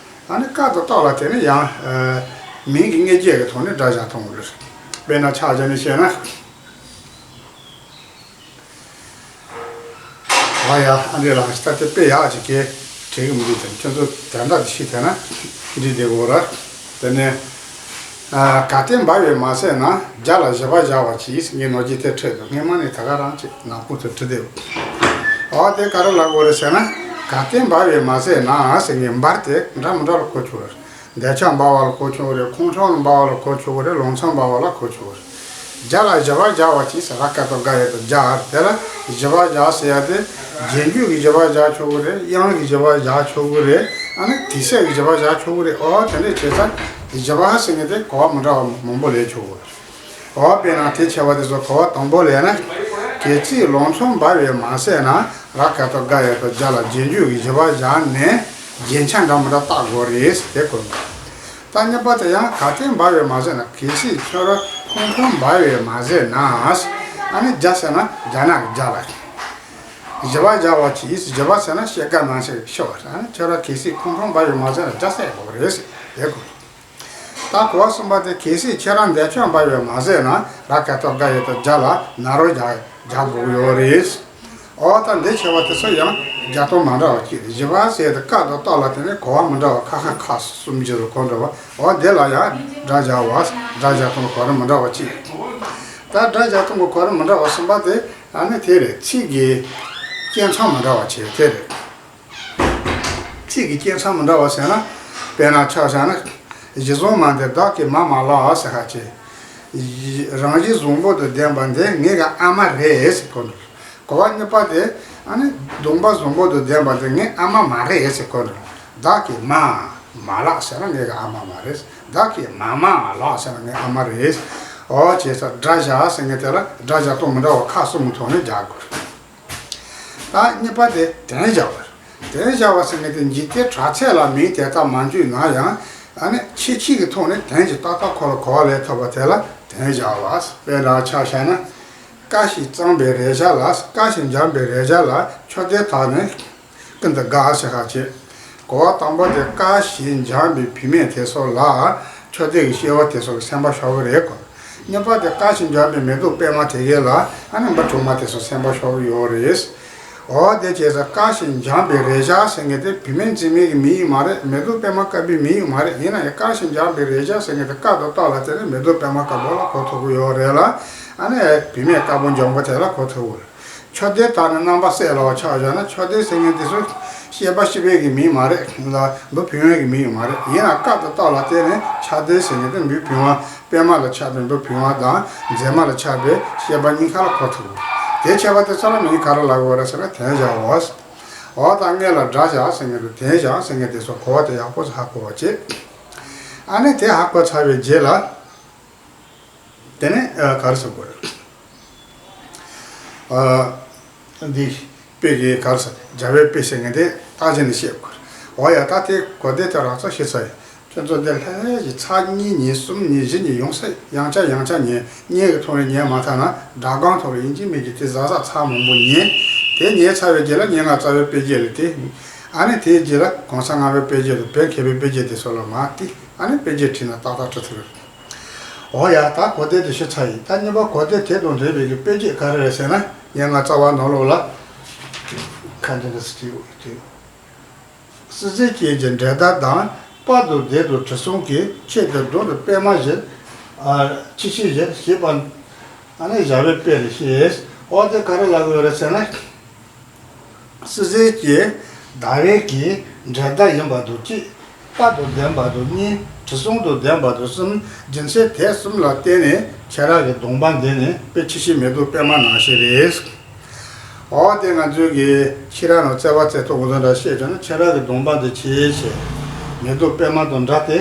ཨ་ནི་ཀ་དང་ཏོ་ལ་དེ་ནི་ཡང་། ཨ། མིང་གི་མངོན་བརྗོད་ཀྱི་ཐོག་ནས་སྒྲ་བཞག་སྟངས་རེད། དཔེར་ན་ཆ་བཞག་ནས་བཤད་ན། ཨ་ཡ། ཨ་འདྲས་ལ་ད་དེ་དཔེ་ཡག་ཅིག་གིས་བྲིས་གི་མི་འདུག་དེ་ཁྱོད་ཚོ་དོན་དག་དེ་ཤེས་ཐུབ་ན་འགྲིག་བསྡད་ཡོད་རེད། དེ་ནས། ཨ། ག་དེ་འབབ་པས་མ་ཟད་ན་བརྒྱ་ལ་བཞི་པ་བཞག་པ་གྱིས། ངས་ནོར་གྱིས་དེ་ཁྲིད་འདུག་སྔོན་མ་ནས་ད་ག་རང་ཅིག་ནག་པོ་དུ་བྲིས་བསྡད་ཡོད། ཨོ་དེ་ག་རེ་ལབ་དགོས་རེད་ཟེར་ན། ག་དེ་འབབ་པས་མ་ཟད་ན་ཟེར་ངས་འབབ་དེ་འདྲ་མི་འདྲ་ལ་གོ་ཆོག་རེད། འདོད་ཆགས་འབར་བ་ལ་གོ་ཆོག་གི་རེད། ཁོང་ཁྲོ་ལ་འབར་བ་ལ་གོ་ཆོག་གི་རེད། ལང་ཚོ་འབར་བ་ལ་གོ་ཆོག་གི་རེད། བརྒྱ་ལ་བཞི་པ་བཞག་པ་གྱིས་ཟེར། ར་ག་ཏོ་ག་ཡ་ཏོ་བརྒྱ། དེ་ལ་བཞི་པ་བཞག་ཟེར་ཡ་དེ། རྗེས་འཇུག་གི་བཞི་པ་བཞག་ཆོག་གི་རེད། དབྱངས་ཀྱི་བཞི་པ་བཞག་ཆོག་གི་རེད། ཨ་ནི་དུས་ཚོད་ཀྱི་བཞི་པ་བཞག་ཆོག་གི་རེད། ཨོ་དེ་འདྲས་བྱས་ཙང་བཞི་པ་ཟེར་མཁན་དེ་གོ་བ་མི་འདྲ་བ་མང་པོ་ལེན་ཆོག་གི་རེད། འོ་དཔེར་ན་དེ་བྱས་པ་དེ་ཚོ་གོ་བ་དང་པོ་ལེན་ན། གལ་སྲིད་ལང་ཚོ་འབར་བས་མ་ཟད་ན། ར་ག་ཏོ་ག་ཡ་ཏོ་བརྒྱ་ལ་རྗེས་འཇུག་གི་བཞི་པ་བཞག་ནས་རྒྱན་ཆ་འདྲ་མི་འདྲ་བཏགས་དགོས་རེད་དེ་གོ། ད་གཉིས་པ་དེ་ཡང་ག་དེ་འབར་བས་མ་ཟད་ན། གལ་སྲིད་ཁྱོད་རང་ཁོང་ཁྲོ་འབར་བས་མ་ཟད་ན། ཨ་ནི་བརྒྱ་ཟེར་ན་རྒྱ་ནག་གི་བརྒྱ་ལ། བཞི་པ་བཞག་པ་གྱིས། བཞི་པ་ཟེར་ན་ཤེལ་དཀར་ནང་བཞིན་ཤོར་བ། ཨ་ནི་ཁྱོད་རང་གལ་སྲིད་ཁོང་ཁྲོ་འབར་བས་མ་ཟད་ན་བརྒྱ་ཟེར་དགོས་རེད་དེ་གོ། ད་གོ་བ་གསུམ་པ་དེ། གལ་སྲིད་ཁྱེད་རང་འདོད་ཆགས་འབར་བས་མ་ཟད་ན། ར་ག་ཏོ་ག་ཡ་ཏོ་བརྒྱ་ལ་ན་རོ་རྒྱག་རྒྱག་དགོས་ཡོད་རེད། འོ་ད་འདི་བྱས་པ་དེ་ཚོ་ཡང་བརྒྱ་སྟོང་མ་འདྲ་བ་གཅིག་རེད། བཞི་པ་ཟེར་དེ་ཀ་དང་ཏོ་ལ་དེ་ནས་གོ་བ་མི་འདྲ་བ་ཁ་ཁ་ཁ་གསུམ་བཞི་རུ་གོ་འདྲ་བ། འོ་འདི་ལ་ཡང་སྒྲ་བཞག་པ། སྒྲ་བཞག་སྟངས་གོ་རིམ་མི་འདྲ་བ་གཅིག་ད་སྒྲ་བཞག་སྟངས་གོ་རིམ་མི་འདྲ་བ་གསུམ་པ་དེ། ཨ་ནི་དེ་རེད། ཚིག་གི་སྐྱེ་མཚམས་མི་འདྲ་བ་བྱས་དེ་རེད། ཚིག་གི་སྐྱེ་མཚམས་མི་འདྲ་བ་ཟེར་ན། དཔེར་ན་ཆ་བཞག་ན། གཞི་བཟུང་མ་འདི་བདག་གི་མ་མ་ལགས་ཟེར་ཁ་ཅིག་རང་གཞི་བཟང་པོ་དང་ལྡན་པ་འདི་ངེད་ཀྱི་ཨ་མ་རེད་ཟེར་གོ་འདུག་གོ་བ་གཉིས་པ་དེ། ཨ་ནི་གདོང་པ་བཟང་པོ་དང་ལྡན་པ་འདི་ངའི་ཨ་མ་མ་རེད་ཟེར་གོ་འདུག་བདག་གི་མ་མ་ལགས་ཟེར་ན་ངེད་ཀྱི་ཨ་མ་མ་རེད། བདག་གི་མ་མ་ལགས་ཟེར་ན་ངའི་ཨ་མ་རེད། འོ་བྱས་ཙང་སྒྲ་བཞག་ཟེར་མཁན་དེ་ལ་སྒྲ་བཞག་སྟངས་མི་འདྲ་བ་ཁག་གསུམ་གྱི་ཐོག་ནས་རྒྱག་དགོས། ད་གཉིས་པ་དེ་དོན་བཞག་པ། དོན་བཞག་པ་ཟེར་མཁན་དེ་འཇིག་རྟེན་དྲག་ཚད་ལ་མིང་དེ་ལྟར་མ་འཇུག་ན་ཡང་། ཨ་ནི་ཁྱད་ཆོས་ཀྱི་ཐོག་ནས་དོན་གྱི་ཏག་ཏག་ཁོ་ལ་གོ་བ་ལེན་ཐུབ་པ་དེ་ལ་དོན་བཞག་པ། དཔེར་ན་ཆ་བཞག་ན། ཀ་ཞེས་གཙང་པའི་རེག་བྱ་ལ། ཀ་ཞེས་འཇམ་པའི་རེག་བྱ་ལ་ཁྱོད་དེ་དག་ནི། ཀུན་ཏུ་དགའ་ཟེར་ཁ་ཅིག་གོ་བ་དང་པོ་དེ་ཀ་ཞེས་འཇམ་པའི་བུད་མེད་དེ་ཚོ་ལ་ཁྱོད་དེ་གི་སྐྱེ་བོ་དེ་ཚོ་གི་སེམས་པ་ཤོར་གི་རེད་གོ། གཉིས་པ་དེ་ཀ་ཞེས་འཇམ་པའི་མེ་ཏོག་པད་མ་དེ་གས་ལ། ཨ་ནི་འབུ་གྲོག་མ་དེ་ཚོ་སེམས་པ་ཤོར་གི་ཡོད་རེད། འོ་དེ་བྱས་ཙང་ཀ་ཞེས་འཇམ་པའི་རེག་བྱ་ཟེར་མཁན་དེ་བུད་མེད་འཛིན་མའི་གི་མིང་ཡང་མ་རེད། མེ་ཏོག་པད་མ་དཀར་པོའི་མིང་ཡང་མ་རེད། ཡིན་ན་ཡང་ཀ་ཞེས་འཇམ་པའི་རེག་བྱ་ཟེར་མཁན་དེ་ཀ་དང་ཏོ་ལ་བརྟེན་ནས་མེ་ཏོག་པད་མ་དཀར་པོ་ལ་གོ་ཐུབ་གི་ཡོད་རེད་ལ། ཨ་ནི་བུད་མེད་དཀར་པོ་འཇམ་པོ་དེ་ལ་གོ་ཐུབ་གི་རེད། ཁྱོད་དེ་དག་ནི་རྣམ་པ་གསལ་ལ་ཆ་བཞག་ན། ཁྱོད་དེ་ཟེར་མཁན་དེ་ཚོ་སྐྱེས་པ་སྐྱེས་པའི་གི་མིང་མ་རེད་ལ། འབུ་བུད་མེད་ཀྱི་མིང་ཡང་མ་རེད། ཡིན་ན་ཀ་དང་ཏོ་ལ་བརྟེན་ནས་ཁྱོད་དེ་ཟེར་མཁན་དེ་འབུ་བུད་མ་པད་མ་ལ་ཆགས་པའི་འབུ་བུད་མ་དང་མཛེས་མ་ལ་ཆགས་པའི་སྐྱེས་པ་གཉིས་ཀ་ལ་གོ་ཐུབ། དེ་བྱས་པ་དེ་ཚོ་ལ་མིང་ག་རེ་ལབ་དགོས་རེད་ཟེར་ན་དོན་བཞག་པ། འོ་ད་སྔོན་ལ་སྒྲ་བཞག་ཟེར་མཁན་དང་དོན་བཞག་ཟེར་མཁན་དེ་ཚོ་གོ་བ་དེ་ཡག་པོ་ཧ་གོ་བ་བྱེད། ཨ་ནི་དེ་ཧ་གོ་ཚར་བའི་རྗེས་ལ། དེ་ནས་ཨ་ག་རེ་ཟེར་དགོས་རེད། ཨ་འདི་དཔེ་གི་ག་རེ་ཟེར། རྒྱལ་བའི་དཔེ་ཟེར་མཁན་དེ་རྟགས་ཅན་ནས་བཤད་དགོས་རེད། འོ་ཡ། ད་དེ་གོ་བདེ་དེ་རགས་ཙམ་ཤེས་ཚར་ཡིན། ཁྱོད་ཚོ་འདི་ལྷ་ཡི་ཚར་གཉིས་ཉིན་གསུམ་ཉིན་བཞི་ཉིན་ཡོང་ས་ཡང་བསྐྱར་ཡང་བསྐྱར་ཉན། སྔོན་གྱི་ཐོག་ནས་ཉན་མ་ཐག་ན་སྒྲ་སྒང་ཐོག་ལ་ཡིན་གཅིག་མིན་གཅིག་དེ་གཟབ་གཟབ་ཚར་མང་པོ་ཉན། དེ་ཉན་ཚར་བའི་རྗེས་ལ་སྙན་ངག་རྩ་བའི་དཔེ་རྒྱན་ལ་དེ། ཨ་ནི་དེའི་རྗེས་ལ་གོང་ས་ལྔ་པའི་དཔེ་རྒྱན་དང་བོད་མཁས་པའི་དཔེ་རྒྱན་དེ་ཚོ་ལ་མར་བལྟས། ཨ་ནི་དཔེ་རྒྱན་བྲིས་ན་ཏག་ཏག་འབྲི་ཐུབ་ཡོད། འོ་ཡ། ད་གོ་བདེ་དེ་ཤེས་ཚར་ཡིན། ད་གཉིས་པ་གོ་བདེ་དེ་དང་འབྲེལ་བའི་གི་དཔེ་རྒྱན་ག་རེ་རེད་ཟེར་ན། སྙན་ངག་རྩ་བ་ནང་ལོགས་ལ། ཁ་འདི་འདྲ་ཟེར་གྱི་ཡོད་དེ། བསིལ་ཟེར་ཅན་གྱི་འབྲས་དག་དང་། དཔལ་དང་ལྡན་དང་དྲི་བསུང་གི། ཆེད་དུ་འགྲོ་འདི་པད་མ་བཞིན། ཨ་ཆི་ཆི་བཞིན་ཞེས་པ། ཨ་ནི་སྦྱར་བའི་དཔེ་རེད་ཤེས། འོ་དེ་ག་རེ་ལབ་དགོས་རེད་ཟེར་ན། བསིལ་ཟེར་གྱི་ཟླ་བའི་གི་འབྲས་དག་ཡིན་པ་དང་གཅིག་དཔལ་དང་ལྡན་པ་དང་གཉིས། དྲི་བསུང་དང་ལྡན་པ་དང་གསུམ། རྒྱུ་མཚན་དེ་གསུམ་ལ་བརྟེན་ནས་ཁྱེད་རང་གི་གདོང་པ་འདི་ནི་དཔེ་ཆི་ཆི་མེ་ཏོག་པད་མ་ནང་བཞིན་རེད། འོ་དེ་ང་ཚོའི་གི་ཕྱི་ར་ནང་བརྩེ་བ་བརྩེ་ཐོག་འུ་ཚོ་འདྲ་བཤད་བྱུང་ན། ཁྱེད་རང་གི་གདོང་པ་འདི་ཆེ་ཆེ་མེ་ཏོག་པད་མ་དང་འདྲ་སྟེ།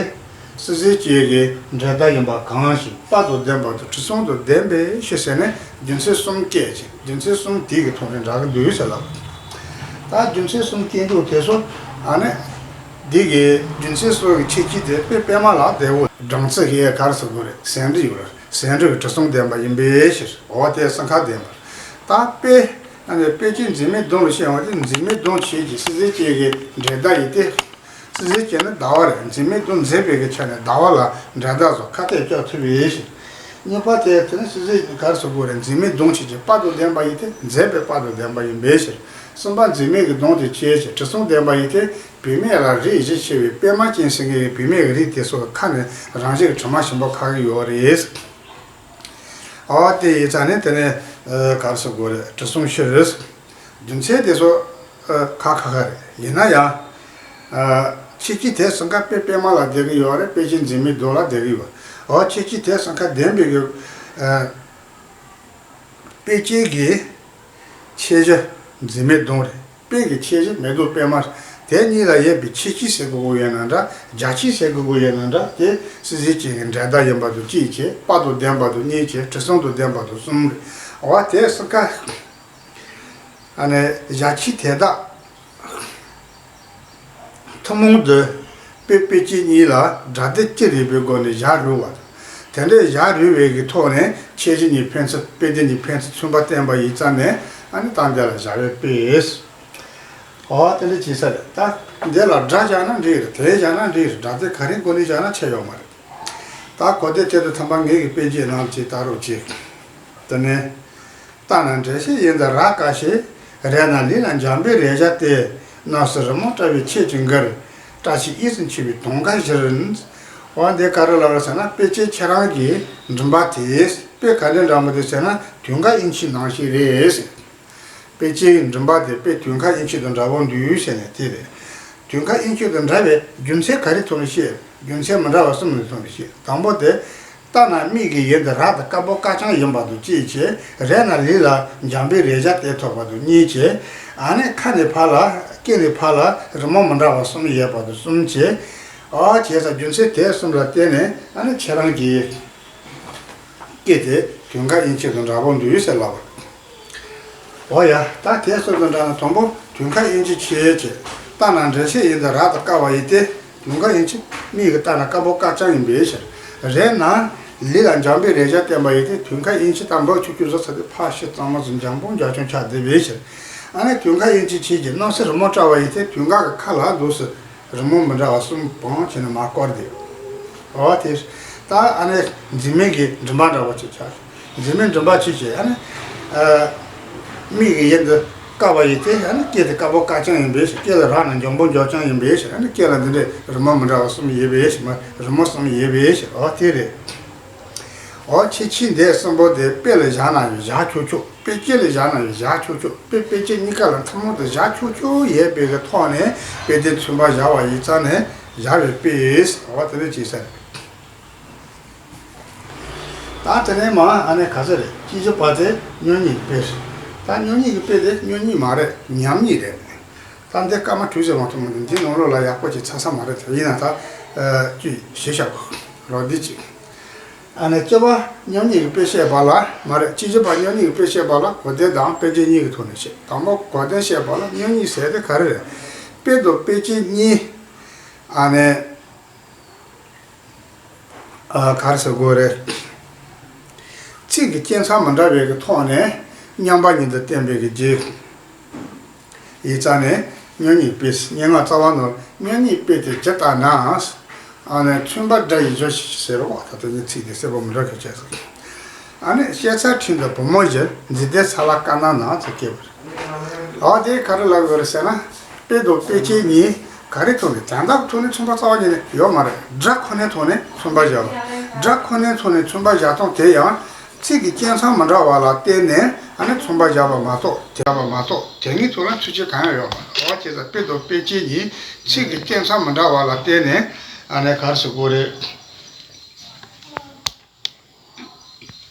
བསིལ་ཟེར་གྱི་གི་འབྲས་དག་ཡིན་པ་གང་ཞིག་དཔལ་དང་ལྡན་པ་དང་དྲི་བསུང་དང་ལྡན་པའི་ཕྱིར་ཟེར་ནས། རྒྱུ་མཚན་གསུམ་བསྐྱེད་ཅིང་། རྒྱུ་མཚན་གསུམ་དེ་གི་ཐོག་ནས་འདྲ་གི་འདུག་ཟེར་ལབ། ད་རྒྱུ་མཚན་གསུམ་བསྐྱེད་འདུག་དེ་ཚོ། ཨ་ནི་ འདི་གི་རྒྱུ་མཚན་སོགས་ཀྱི་ཁྱད་ཆོས་དེ་དཔེ་དཔེ་མ་ལ་བདེ་བོ། སྦྲང་རྩི་ཞེས་ག་རེ་ཟེར་དགོས་རེད། ཟེའུ་འབྲུ་ཡོད་རེད། ཟེའུ་འབྲུ་གི་དྲི་བསུང་ལྡན་པ་ཡིན་པའི་ཕྱིར། འོ་དེ་སྲང་ཁ་ལྡན་པ། ད་དཔེ། ཨ་ནི་དཔེ་ཅན་འཛིན་མའི་གདོང་ལ་བཤད་པ་དེ། འཛིན་མའི་གདོང་བྱས་ཀྱི་སྲིད་རྩེ་བཅས་ཀྱི་འབྲེལ་ཟླ་ཡིན་ཏེ། སྲིད་རྩེ་བཅས་ནི་ཟླ་བ་རེད། འཛིན་མའི་གདོང་འཛིན་པའི་གི་ཆ་ནས་ཟླ་བ་ལ་འབྲེལ་ཟླ་སོགས་ཁ་གཏད་གཅོག་ཐུབ་པའི་ཕྱིར། གཉིས་པ་དེ་དེ་ནི་སྲིད་རྩེ་ག་རེ་ཟེར་དགོས་རེད། འཛིན་མའི་གདོང་བྱས་ཀྱི་དཔལ་དང་ལྡན་པ་ཡིན་ཏེ། འཛིན་པའི་དཔལ་དང་ལྡན་པ་ཡིན་པའི་ཕྱིར། གསུམ་པ་འཛིན་མའི་གི་གདོང་དེ་བྱས་ཀྱི་དྲི་བསུང་ལྡན་པ་ཡིན་ཏེ། བུད་མེད་ལ་རིགས་བཞི་ཕྱེ་བའི་པད་མ་ཅན་ཟེར་མཁན་གྱི་བུད་མེད་ཀྱི་རིགས་དེ་ཚོ་ཁ་ནས་རང་བཞིན་གྱི་དྲི་མ་ཞིམ་པོ་ཁ་གི་ཡོད་རེད། འོ་དེ་ཡིན་ཙང་ནི་དེ་ནས་ཨ་ག་རེ་ཟེར་དགོས་རེད། དྲི་བསུང་ཕྱིར། རྒྱུ་མཚན་དེ་ཚོ་ཨ་ཁ་ཁ་ཁ་རེད། ཡིན་ན་ཡང་ཨ་ཁྱད་ཆོས་དེ་སྲང་ཁ་དཔེ་དཔེ་མ་ལ་བསྡད་ཀྱི་ཡོད་རེད། དཔེ་ཅན་འཛིན་མའི་གདོང་ལ་བསྡད་ཀྱི་ཡོད། འོ་ཁྱད་ཆོས་དེ་སྲང་ཁ་ལྡན་པའི་གི་ཨ་དཔེ་ཅན་གྱི་ཁྱད་གཞི་འཛིན་མའི་གདོང་རེད། དཔེ་གི་ཁྱད་གཞི་མེ་ཏོག་པད་མ་རེད། དེ་གཉིས་ལ་ཡོད་པའི་ཁྱད་ཆོས་ཟེར་དགོས་ཀྱི་ཡོད་ན་འདྲ། རྒྱ་ཁྱོན་ཟེར་དགོས་ཀྱི་ཡོད་ན་འདྲ། དེ་སྲིད་རྩེ་བཅས་ཀྱི་འབྲེལ་ཟླ་ཡིན་པ་དང་གཅིག་བྱས། དཔལ་དང་ལྡན་པ་དང་གཉིས་བྱས། དྲི་བསུང་དང་ལྡན་པ་དང་གསུམ་རེད། འོ་དེ་སྲང་ཁ་ཨ་ནི་རྒྱ་ཁྱོན་དེ་དག་ཐུན་མོང་དུ་དཔེ་དཔེ་ཅན་གཉིས་ལ་སྒྲ་དོན་ཅི་རིགས་པའི་སྒོ་ནས་བཞག་རུང་བ་དང་། དེ་འདྲའི་བཞག་རུང་བའི་གི་ཐོག་ནས་ཁྱད་གཞི་གཉིས་ཕན་ཚུན། དཔེ་དེ་གཉིས་ཕན་ཚུན་མཚུངས་པ་བསྟན་པ་ཡིན་ཙང་ནས། ཨ་ནི་ད་འདི་ལ་བཞག་པའི་དཔེ། འོ་དེ་འདྲ་བྱས་ས་རེད། ད་འདི་ལ་སྒྲ་བཞག་ན་འགྲིག་རེད། དོན་བཞག་ན་འགྲིག་རེད། སྒྲ་དོན་ག་རེའི་སྒོ་ནས་བཞག་ན་ཁྱད་ཡོད་མ་རེད། ད་གོ་དོན་དེ་དང་མཐུན་པ་ངེད་ཀྱི་དཔེ་རྒྱན་ནང་ཅིག་ལྟ་རོགས་གྱིས། དེ་ནས། ལྟ་ན་འགྲེལ་བཤད་ཡི་འདི་ར་དཀར་ཞེས། རེག་ན་ལུས་ལ་འཇམ་པའི་རེག་བྱ་སྟེ། སྣང་སྲིད་རི་མོ་བཀྲ་བའི་ཆས་ཀྱི་གུར། བཀྲ་ཤིས་དབྱིབས་སུ་མཆེ་བའི་དུང་དཀར་བཞིར། འོ་འདི་ག་རེ་ལབ་རེད་ཟེར་ན། དཔེ་ཅན་ཁྱེད་རང་གི་མགྲིན་པ་དེ་དཔེ་ག་འདྲ་འདྲ་མོ་འདུག་ཟེར་ན། དུང་དཀར་དབྱིངས་ཆུ་ནང་བཞིན་རེད་ཟེར། དཔེ་ཅན་མགྲིན་པ་དེ་དཔེ་དུང་དཀར་དབྱིངས་ཆུ་དང་འདྲ་པོ་འདུག་ཟེར་ནས་དེ་རེད། དུང་དཀར་དབྱིངས་ཆུ་དང་འདྲ་བའི་རྒྱུ་མཚན་ག་རེ་ཐོག་ནས་བཤད། རྒྱུ་མཚན་མི་འདྲ་བ་གསུམ་ལ་ཐོག་ནས་བཤད། དང་པོ་དེ། ལྟ་ན་མིག་གི་ཡུལ་འདི་ར་དང་དཀར་པོ་དཀར་རྐྱང་ཡིན་པ་དང་གཅིག་བྱས། རེག་ན་ལུས་ལ་འཇམ་པའི་རེག་བྱ་དེ་ཐོབ་པ་དང་གཉིས་བྱས། ཨ་ནི་ཁ་ནས་ཕར་ལ། སྐེ་ནས་ཕར་ལ་རི་མོ་མི་འདྲ་བ་གསུམ་ཡོད་པ་དང་གསུམ་བྱས། ཨ་བྱས་ཙང་རྒྱུ་མཚན་དེ་གསུམ་ལ་བརྟེན་ནས། ཨ་ནི་ཁྱེད་རང་གི་སྐེ་དེ་དུང་དཀར་དབྱིངས་ཆུ་དང་འདྲ་པོ་འདུག་ཟེར་ལབ་པ། འོ་ཡ། ད་དེ་གསུམ་དང་འདྲ་ན་དང་པོ་དུང་དཀར་དབྱིངས་ཆུ་ཆེ་བྱས། ལྟ་ན་འགྲེལ་བཤད་ཡི་འདི་ར་དང་དཀར་བ་ཡིན་ཏེ། དུང་དཀར་དབྱིངས་ཆུ་མིག་གིས་ལྟ་ན་དཀར་པོ་དཀར་རྐྱང་ཡིན་པའི་ཕྱིར། རེག་ན་ལུས་ལ་འཇམ་པའི་རེག་བྱ་བསྟན་པ་ཡིན་ཏེ། དུང་དཀར་དབྱིངས་ཆུ་དང་འབབ་ཆུ་སྐྱོ་བཟོ་ཚ་དེ་ཕར་ཕྱི་གཙང་མ་ཚོ་འཇམ་པོ་འཇམ་ཆུང་ཆགས་བསྡད་པའི་ཕྱིར། ཨ་ནི་དུང་དཀར་དབྱིངས་ཆུ་ཆེ་གྱི་སྣང་སྲིད་རི་མོ་བཀྲ་བ་ཡིན་ཏེ། དུང་དཀར་གྱི་ཁ་ལ་འདུག་སེ། རི་མོ་མི་འདྲ་བ་གསུམ་བང་བྱས་ནས་མར་བསྐོར་ཏེ། འོ་དེ། ད་ཨ་ནི་འཛིན་མའི་གི་མགྲིན་པ་འདྲ་བ་ཅིག་ཆགས། འཛིན་མའི་མགྲིན་པ་ཆེ་བྱས། ཨ་ནི་ཨ་མིག་གི་ཡུལ་འདི་དཀར་བ་ཡིན་ཏེ། ཨ་ནི་སྐེ་དེ་དཀར་པོ་དཀར་རྐྱང་ཡིན་པའི་ཕྱིར། སྐེ་ལ་རག་ན་འཇམ་པོ་འཇམ་རྐྱང་ཡིན་པའི་ཕྱིར། ཨ་ནི་སྐེ་ལ་འདི་འདྲའི་རི་མོ་མི་འདྲ་བ་གསུམ་ཡོད་པའི་ཕྱིར། མ་རི་མོ་གསུམ་ཡོད་པའི་ཕྱིར། འོ་དེ་རེད། འོ་ཁྱད་ཆོས་འདི་གསུམ་པོ་དེ་དཔེ་ལ་བཞག་ན་ཡང་བཞག་ཆོག་ཆོག་དཔེ་ཅན་ལ་བཞག་ན་ཡང་བཞག་ཆོག་ཆོག་དཔེ་དཔེ་ཅན་གཉིས་ཀ་ལ་ཐུན་མོང་དུ་བཞག་ཆོག་ཆོག་ཡོད་པའི་གི་ཐོག་ནས། དཔེ་དེ་མཚོན་པ་བཞག་པ་ཡིན་ཙང་ནས་བཞག་པའི་དཔེ། འོ་དེ་འདྲ་བྱས་ས་རེད། ད་དེ་ནས་མ་ཨ་ནི་ག་ཚོད་རེད། གཅིག་བཞི་པ་དེ་སྨྱུག་གཉིས་ཀྱི་དཔེ་རེད། ད་སྨྱུག་གཉིས་ཀྱི་དཔེ་དེ་སྨྱུག་གཉིས་མ་རེད། ཉམས་གཉིས་རེད། ད་འདི་སྐར་མ་དྲུག་ཙམ་མ་གཏོགས་མི་འདུག་འདི་ནང་ལོགས་ལ་ཡག་པོ་ཅིག་ཚར་ས་མ་རེད། དེ་ཡིན་ན་ད་ཨ་ཅིག་ཞིབ་བཤད་དགོས་རོགས་འདི་ཅིག་ཨ་ནི་གཅིག་པ་སྨྱུག་གཉིས་ཀྱི་དཔེ་བཤད་པ་ལ་མ་རེད། གཅིག་བཞི་པ་སྨྱུག་གཉིས་ཀྱི་དཔེ་བཤད་པ་ལ་གོ་དོན་དང་དཔེ་རྒྱན་གཉིས་ཀྱི་ཐོག་ནས་བཤད། དང་པོ་གོ་དོན་བཤད་པ་ལ་སྨྱུག་གཉིས་ཟེར་དེ་ག་རེ་རེད། དཔེ་དང་དཔེ་ཅན་གཉིས། ཨ་ནི། ཨ་ག་རེ་ཟེར་དགོས་རེད། ཚིག་གི་སྐྱེ་མཚམས་མི་འདྲ་བའི་གི་ཐོག་ནས་མཉམ་པ་ཉིད་དུ་བསྟན་པའི་གི་རྗེས། ཡིག་རྩ་ནས་སྨྱུག་གཉིས་དཔེ། སྙན་ངག་རྩ་བ་ནོར་སྨྱུག་གཉིས་དཔེ་དེ་ཇི་ལྟར་ན། ཨ་ནི་མཚོན་པ་སྒྲ་ཡི་བརྗོད་ཟེར་བ། ད་ལྟ་ངས་ཚིག་དེ་གསལ་པོ་མི་འདྲ་གི་བྱས་སོང་། ཨ་ནི་སྐྱེད་ཚལ་ཁྲོད་དུ་བུ་མོ་བཞིན། འཛིན་ལྡན་ས་ལ་དཀར་ནག་ན་ཚོ་སྐྱེ་བར། འོ་དེ་ག་རེ་ལབ་དགོས་རེད་ཟེར་ན། དཔེ་དང་དཔེ་ཅན་གཉིས་ག་རེ་ཐོག་ནས། དོན་དག་ཐོག་ནས་མཚོན་པ་རྩ་བ་ཉིད་ནས་ཡོད་མ་རེད། སྒྲ་ཁོ་ནའི་ཐོག་ནས་མཚོན་པ་བཞག་པ། སྒྲ་ཁོ་ནའི་ཐོག་ནས་མཚོན་པ་བཞག་སྟངས་དེ་ཡང་ཚིག་གི་སྐྱེ་མཚམས་མི་འདྲ་བ་ལ་བརྟེན་ནས་ཨ་ནི་མཚོན་པ་བཞག་པ་མ་གཏོགས། དེ་བཞག་པ་མ་གཏོགས་དེ་གཉིས་ཐོག་ལ་ཚུལ་ཁྲིམས་གང་ཡང་ཡོད་མ་རེད། འོ་བྱས་ཙང་དཔེ་དང་དཔེ་ཅན་གཉིས་ཚིག་གི་སྐྱེ་མཚམས་མི་འདྲ་བ་ལ་བརྟེན་ནས་ཨ་ནི་ག་རེ་ཟེར་དགོས་རེད།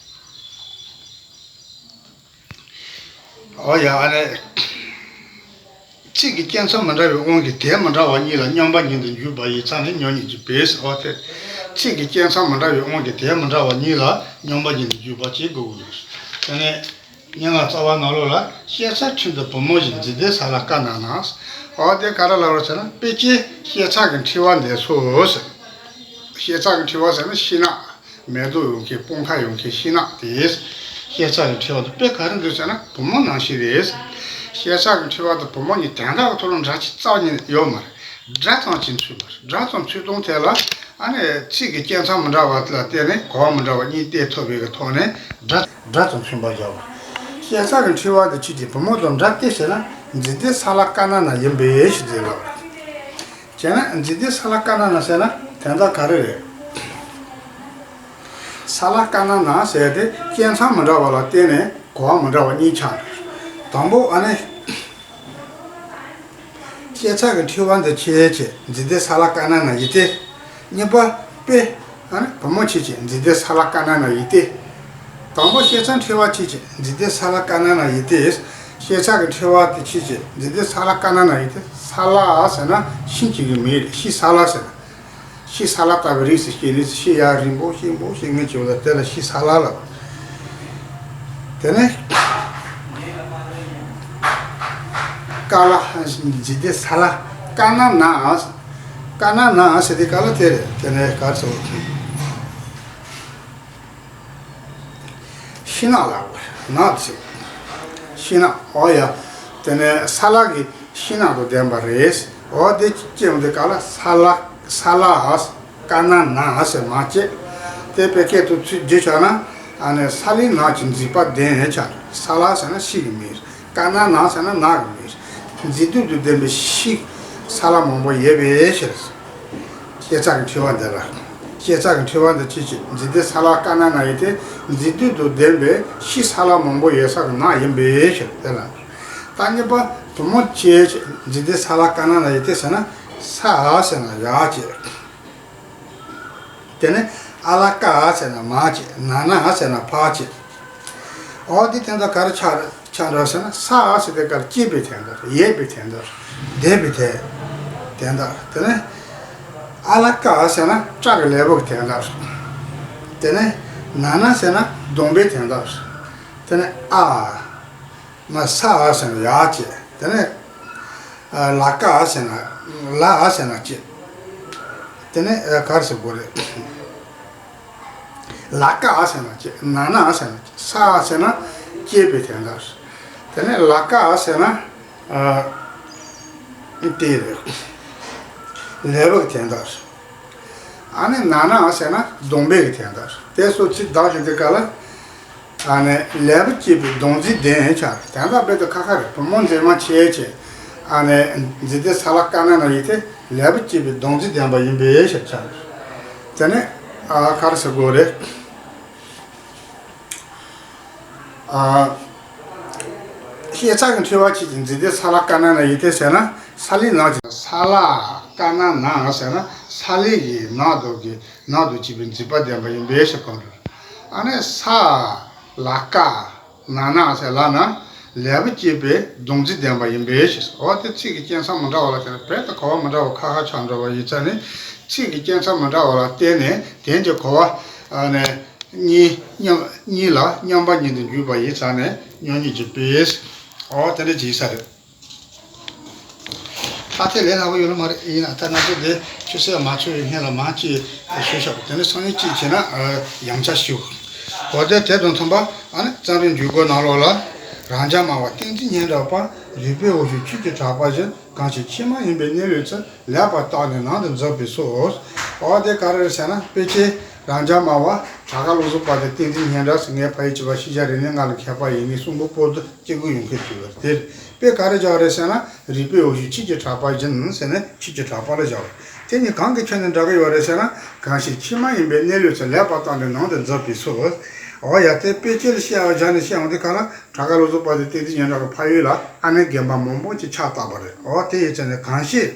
འོ་ཡ། ཨ་ནི། ཚིག་གི་སྐྱེ་མཚམས་མི་འདྲ་བའི་དབང་གིས་དོན་མི་འདྲ་བ་གཉིས་ལ་མཉམ་པ་ཉིད་དུ་འཇུག་པ་ཡིན་ཙང་ནི་སྨྱུག་གཉིས་ཀྱི་དཔེ་ཟེར་བ་སྟེ། ཚིག་གི་སྐྱེ་མཚམས་མི་འདྲ་བའི་དབང་གིས་དོན་མི་འདྲ་བ་གཉིས་ལ་མཉམ་པ་ཉིད་དུ་འཇུག་པ་བྱེད་དགོས་ཀྱི་ཡོད། དེ་ནས། སྙན་ངག་རྩ་བ་ནང་ལོགས་ལ་ཤེས་ཚད་ཁྲིམས་ལྡན་བུ་མོ་ཞིག་འཇིག་རྟེན་ས་ལ་དཀར་ནག་ན། འོ་དེ་ག་རེ་ལབ་རོགས་ཟེར་ན། དཔེ་ཅན་ཤེས་ཚད་ཀྱི་འཁྲི་བ་འདི་ཚོ་ཟེར། ཤེས་ཚད་ཀྱི་འཁྲི་བ་ཟེར་ན་ཤིང་ནགས། མེ་ཏོག་ཡོད་མཁན་སྤང་ཁ་ཡོད་མཁན་ཤིང་ནགས་དེ། ཤེས་ཚད་ཀྱི་འཁྲི་བ་དེ་དཔེ་ག་རེ་འདུག་ཟེར་ན་བུ་མོ་ནང་བཞིན་རེད། ཤེས་ཚད་ཀྱི་འཁྲི་བ་དེ་བུ་མོ་གཉིས་དན་རྟགས་ཀྱི་ཐོག་ལ་འདྲ་ཅིག་རྩ་བ་ཉིད་ནས་ཡོད་མ་རེད། སྒྲ་ཙམ་གྱིས་མཚོན་པ་རེད། སྒྲ་ཙམ་མཚོན་སྟངས་དེ་ལ་ཨ་ནི་ཚིག་གི་སྐྱེ་མཚམས་མི་འདྲ་བ་ལ་བརྟེན་ནས་གོ་བ་མི་འདྲ་བ་གཉིས་སྟེར་ཐུབ་པའི་གི་ཐོག་ནས་སྒྲ་སྒྲ་ཙམ་མཚོན་པ་བཞག་པ་རེད། ཤེས་ཚད་ཀྱི་འཁྲི་བ་དེ་ཁྱེད་ཀྱིས་བུ་མོ་དང་འདྲ་སྟེ་ཟེར་ན་འཇིག་རྟེན་ས་ལ་དཀར་ནག་ན་ཡིན་པའི་ཕྱིར་ཟེར་ལབ་པ་རེད། བྱས་ན་འཇིག་རྟེན་ས་ལ་དཀར་ནག་ན་ཟེར་ན་དོན་དག་ག་རེ་རེད། ས་ལ་དཀར་ནག་ན་ཟེར་ཏེ་སྐྱེ་མཚམས་མི་འདྲ་བ་ལ་བརྟེན་ནས་གོ་བ་མི་འདྲ་བ་གཉིས་ཆགས་འདུག་དང་པོ་ཨ་ནི། ཤེས་ཚད་ཀྱི་འཁྲི་བ་འདི་ཁྱེད་ཀྱིས་འཇིག་རྟེན་ས་ལ་དཀར་ནག་ན་ཡིན་ཏེ། གཉིས་པ་དཔེ། ཨ་ནི་བུ་མོ་ཁྱེད་ཀྱིས་འཇིག་རྟེན་ས་ལ་དཀར་ནག་ན་ཡིན་ཏེ། དང་པོ་ཤེས་ཚད་འཁྲི་བ་ཁྱེད་ཀྱིས་འཇིག་རྟེན་ས་ལ་དཀར་ནག་ན་ཡིན་ཏེ། ཤེས་ཚད་ཀྱི་འཁྲི་བ་དེ་ཁྱེད་ཀྱིས་འཇིག་རྟེན་ས་ལ་དཀར་ནག་ན་ཡིན་ཏེ། ས་ལ་ཟེར་ན་ཤིང་གཅིག་གི་མིང་རེད། ཤིང་ས་ལ་ཟེར་ན། ཤིང་ས་ལ་ལྟ་བུའི་རིགས་སུ་སྐྱེས་ནས་ཤིང་ཡར་རིང་པོ་ཞིག་འབུ་ཞིག་ངེས་བྱུང་ལ་དེ་ལ་ཤིང་ས་ལ་ལབ། དེ་ནས་དཀར་ལ་འཇིག་རྟེན་ས་ལ་དཀར་ནག་ན། དཀར་ནག་ན་ཟེར་དེ་དཀར་ལ་དེ་རེད། དེ་ནས་ག་རེ་ཟེར། ཤིང་ནགས་ལ་ནགས་ཟེར། ཤིང་ནགས། འོ་ཡ། དེ་ནས་ས་ལ་གི་ཤིང་ནགས་དང་ལྡན་པ་རེད། འོ་དེ་སྐྱེས་འོང་དེ་ག་ལ་ས་ལ་ས་ལ་དཀར་ནག་ན་ཟེར་མ་བྱས། དེ་བོད་སྐད་དུ་ཚུར་བསྒྱུར་བྱས་ན་ཨ་ནི་ས་ལའི་ནགས་ཀྱི་མཛེས་པ་ལྡན་ཆགས། ས་ལ་ཟེར་ན་ཤིང་གི་མིང་། དཀར་ནག་ན་ཟེར་ན་ནགས་ཀྱི་མིང་། མཛེས་སྡུག་དང་ལྡན་པའི་ཤིང་ས་ལ་མང་པོ་ཡོད་པའི་ཕྱིར། ཤེས་ཚད་ཀྱི་འཁྲི་བ་འདི་ལ། ཤེས་ཚད་ཀྱི་འཁྲི་བ་འདི་ཁྱེད་ཀྱིས་འཇིག་རྟེན་ས་ལ་དཀར་ནག་ན་ཡིན་ཏེ། མཛེས་སྡུག་དང་ལྡན་པའི་ཤིང་ས་ལ་མང་པོ་ཡོད་ས་གི་ནགས་ཡིན་པའི་ཕྱིར་དེ་ལ། ད་གཉིས་པ་བུ་མོ་ཁྱེད་ཀྱིས་འཇིག་རྟེན་ས་ལ་དཀར་ནག་ན་ཡིན་ཏེ་ཟེར་ན་ས་ཟེར་ན་ཡ་བྱས། དེ་ནས་ཨ་ལ་ཀ་ཟེར་ན་མ་བྱས། ན་ན་ཟེར་ན་ཕ་བྱས། འོ་འདི་དོན་དག་ག་རེ་ཆགས་ཆགས་འགྲོ་ཟེར་ན། ས་ཟེར་དེ་ག་རེ་སྐྱེས་པའི་དོན་དག་རེད། ཡོད་པའི་དོན་དག་རེད། བསྡད་པའི་དོན་དོན་དག་རེད། དེ་ནས་ཨ་ལ་ཀ་ཟེར་ན་སྐྲ་གི་ལེའུ་གི་དོན་དག་རེད། དེ་ནས་ན་ན་ཟེར་ན་གདོང་པའི་དོན་དག་རེད། དེ་ནས་ཨ་ན་ས་ཟེར་ན་ཡ་བྱས། དེ་ནས་ལ་ཀ་ཟེར་ན་ལ་ཟེར་ན་སྐྱེས། དེ་ནས་ག་རེ་ཟེར་དགོས་རེད། ལ་ཀ་ཟེར་ན་སྐྱེས། ན་ན་ཟེར་ན་སྐྱེས། ས་ཟེར་ན་སྐྱེས་པའི་དོན་དག་རེད། དེ་ནས་ལ་ཀ་ཟེར་ན་ཨ་དེ་རེད། ལེའུ་གི་དོན་དག་རེད། ཨ་ནི་ན་ན་ཟེར་ན་གདོང་པའི་གི་དོན་དག་རེད། དེ་སོགས་ཚིག་བདག་བཞིན་དེ་ག་ལ། ཨ་ནི་ལེའུ་སྐྱེས་པའི་གདོང་རྩིས་ལྡན་ཆགས། དོན་དག་རྦད་དེ་ཁ་ཁ་རེད། བུ་མོ་མཛེས་མ་བྱས་བྱས། ཨ་ནི་འཇིག་རྟེན་ས་ལ་དཀར་ནག་ན་ཡིན་ཏེ། ལེའུ་སྐྱེས་པའི་གདོང་རྩིས་ལྡན་པ་ཡིན་པའི་ཕྱིར་ཆགས། དེ་ནས་ཨ་ག་རེ་ཟེར་དགོས་རེད། ཨ། ཤེས་ཚད་ཀྱི་འཁྲི་བ་ཁྱེད་ཀྱིས་འཇིག་རྟེན་ས་ལ་དཀར་ནག་ན་ཡིན་ཏེ་ཟེར་ན། ས་ལའི་ནགས་ཀྱི། ས་ལ་དཀར་ནག་ན་ཟེར་ན་ས་ལའི་གི་ནགས་དང་གི་ནགས་དང་བཅས་པའི་མཛེས་པ་ལྡན་པ་ཡིན་པའི་ཕྱིར་གང་རེད། ཨ་ནི་ས་ལ་ཀ་ན་ན་ཟེར་ལ་ན་ལེའུ་སྐྱེས་པའི་གདོང་རྩིས་ལྡན་པ་ཡིན་པའི་ཕྱིར། འོ་དེ་ཚིག་གི་སྐྱེ་མཚམས་མི་འདྲ་བ་ལ་བརྟེན་ནས། རྦད་དེ་གོ་བ་མི་འདྲ་བ་ཁ་ཁ་ཆགས་འགྲོ་བ་ཡིན་ཙང་ནི། ཚིག་གི་སྐྱེ་མཚམས་མི་འདྲ་བ་ལ་བརྟེན་ནས་དོན་གྱི་གོ་བ་ཨ་ནི། གཉིས་མཉམ་གཉིས་ལ་མཉམ་པ་ཉིད་དུ་འཇུག་པ་ཡིན་ཙང་ནས་མཉམ་ཉིད་ཀྱི་དཔེ། འོ་དེ་འདྲ་ཅིག་ཡིན་ས་རེད། ད་དེ་ལས་སླ་པོ་ཡོད་ལ་མ་རེད། ཡིན་ན་ད་ང་ཚོ་འདི་ཆུ་ཚོད་མ་ཚོད་པའི་སྔོན་ལ་མང་ཅིག་ཞུ་ཤོག་དེ་ནས་སང་ཉིན་གཅིག་བྱས་ན་ཡང་བསྐྱར་ཞུ། འོ་དེ་དེ་དང་མཐུན་པ་ཨ་ནི་རྩོམ་རིག་འཇུག་སྒོ་ནང་ལོགས་ལ། རང་འཇགས་སྨྲ་བ་ཏིང་འཛིན་སྙན་གྲགས་པ། རུས་པའི་འོ་ཞུ་ཁྱོད་ཀྱི་གྲགས་པ་བཞིན། གང་ཞིག་ཕྱི་མ་ཡིན་པའི་གནས་ལུགས་ཚུལ། ལེགས་པར་བརྟགས་ནས་ནང་དུ་འཛིན་པའི་ཚུལ། འོ་དེ་ག་རེ་རེད་ཟེར་ན། དཔེ་ཆའི་རང་འཇགས་སྨྲ་བ་གྲགས་པ་བློ་བཟང་དཔལ་ལྡན་ཏིང་འཛིན་སྙན་གྲགས་ཟེར། ངའི་ཕ་ཡུལ་གཅིག་པ་ཤེས་བྱ་རིག་གནས་ལྔ་ལ་མཁས་པ་ཡིན། ངའི་གསུང་འབུམ་པོ་ཏི་སྐྱེ་དགུའི་ཡོངས་ཁྱབ་ཅིག་ཡོད་པ་དེ་རེད། དཔེ་ག་རེ་སྦྱར་བ་རེད་ཟེར་ན། རུས་པའི་འོ་ཞུ་ཁྱོད་ཀྱི་གྲགས་པ་བཞིན་ཟེར་ནས་ཁྱོད་ཀྱི་གྲགས་པ་ལ་སྦྱར་བ། དེ་གཉིས་གང་གི་ཆ་ནས་འདྲ་གི་ཡོད་རེད་ཟེར་ན། གང་ཞིག་ཕྱི་མ་ཡིན་པའི་གནས་ལུགས་ཚུལ། ལེགས་པར་བརྟགས་ནས་ནང་དུ་འཛིན་པའི་ཚུལ། འོ་ཡ། དེ་དཔེ་ཆ་ལ་བཤད་པ་སྦྱར་ནས་བཤད་འོང་དུས་ག་ལ། གྲགས་པ་བློ་བཟང་དཔལ་ལྡན་ཏིང་འཛིན་སྙན་གྲགས་ཀྱི་ཕ་ཡུལ་ལ་ཨ་ནེ་རྒན་པ་མང་པོ་ཅིག་ཕྱག་བཏབ་པ་རེད། འོ་དེ་ཡིན་ཙང་ནས་གང་ཞིག་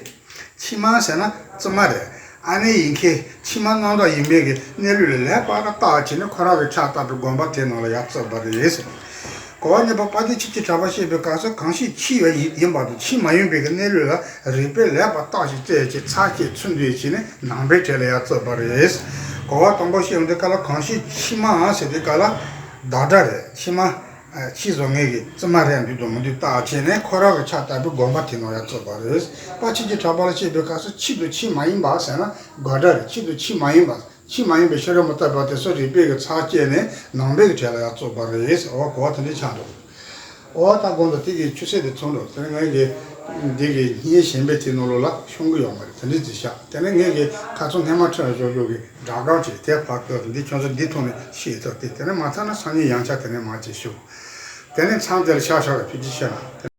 ཕྱི་མ་ཟེར་ན་ཕྱི་མ་རེད། ཨ་ནེ་ཡིན་མཁན་ཕྱི་མ་རྣམ་དག་ཡིན་པའི་གི་གནས་ལུགས་ལ་ལེགས་པར་བརྟགས་བྱས་ནས་ཁོ་རང་གི་ཕྱག་བཏབ་པའི་དགོན་པ་དེའི་ནང་ལ་ཡར་བརྩིགས་པ་རེད་ཟེར། གོ་བ་གཉིས་པ་དཔལ་ལྡན་ཁྱོད་ཀྱི་གྲགས་པ་བཤད་པའི་སྐབས་སུ། གང་ཞིག་ཕྱི་ཡི་ཡིན་པ་དང་ཕྱི་མ་ཡིན་པའི་གི་གནས་ལུགས་ལ་རིགས་པས་ལེགས་པར་བརྟགས་ཤིང་དཔྱད་བྱས། ཚར་བཅད་ཚུར་འདོན་བྱས་ནས་ནང་པའི་གྲས་ལ་ཡར་བརྩིགས་པ་རེད། གོ་བ་དང་པོ་བཤད་འོང་དུས་ག་ལ། གང་ཞིག་ཕྱི་མ་ཟེར་དུས་ག་ལ་བདག་སྒྲ་རེད། ཕྱི་མ། ཕྱིས་སུ་ངེད་ཀྱིས་བཙུན་མ་རེད་འདུག་དང་མི་འདུག་བརྟག་བྱས་ནས་ཁོ་རང་གི་ཕྱག་བཏབ་པའི་དགོངས་པ་དེ་ནང་ཡར་བཙུགས་པ་རེད། དཔལ་ཆོས་ཀྱི་གྲགས་པ་ལ་བཤད་པའི་སྐབས་སུ་ཆེད་དུ་ཆོས་མ་ཡིན་པ་ཟེར་ན་དགོད་སྒྲ་རེད། ཆེད་དུ་ཆོས་མ་ཡིན་པ། ཆོས་མ་ཡིན་པའི་ཤེས་རབ་མི་རྟག་པ་དེ་ཚོ་རིགས་པས་ཀྱི་ཚར་བཅད་ནས་ནང་པའི་གི་གྲས་ལ་ཡར་བཙུགས་པ་རེད། འོ་གོ་བ་དེ་འདྲ་ཆགས་འགྲོ། འོ་ད་གོང་དུ་དེ་གི་ཆུ་ཚད་དེ་ཚང་འགྲོ། དེ་ནས་ངེད་ཀྱིས་འདི་གི་བསྙེན་ཞེན་པའི་དེ་ནང་ལོགས་ལ་ཤོང་གི་ཡོད་མ་རེད། དེ་འདྲ་ཅིག་བཞག་དེ་ནས་ངེད་ཀྱིས་ཁ་སང་སྔས་མ་ཁྲིད་ལ་ཞོག་ཞོག་གི་སྦྲག་སྦྲག་བྱས་དེ་ཕར་བཀོད། འདི་ཁྱོད་ཚོ་འདི་ཐོག་ནས་ཤེས་ཐུབ་སྟེ། དེ་ནས་མ་ཚར་ན་སང་ཉིན་ཡང་བསྐྱར་དེ་ནས་མར་ཅིག་ཞུ། དེ་ནས་མཚམས་དེ་ལ་ཤག་ཤག་ལ་ཕུད་ཅིག་བཤད་ན།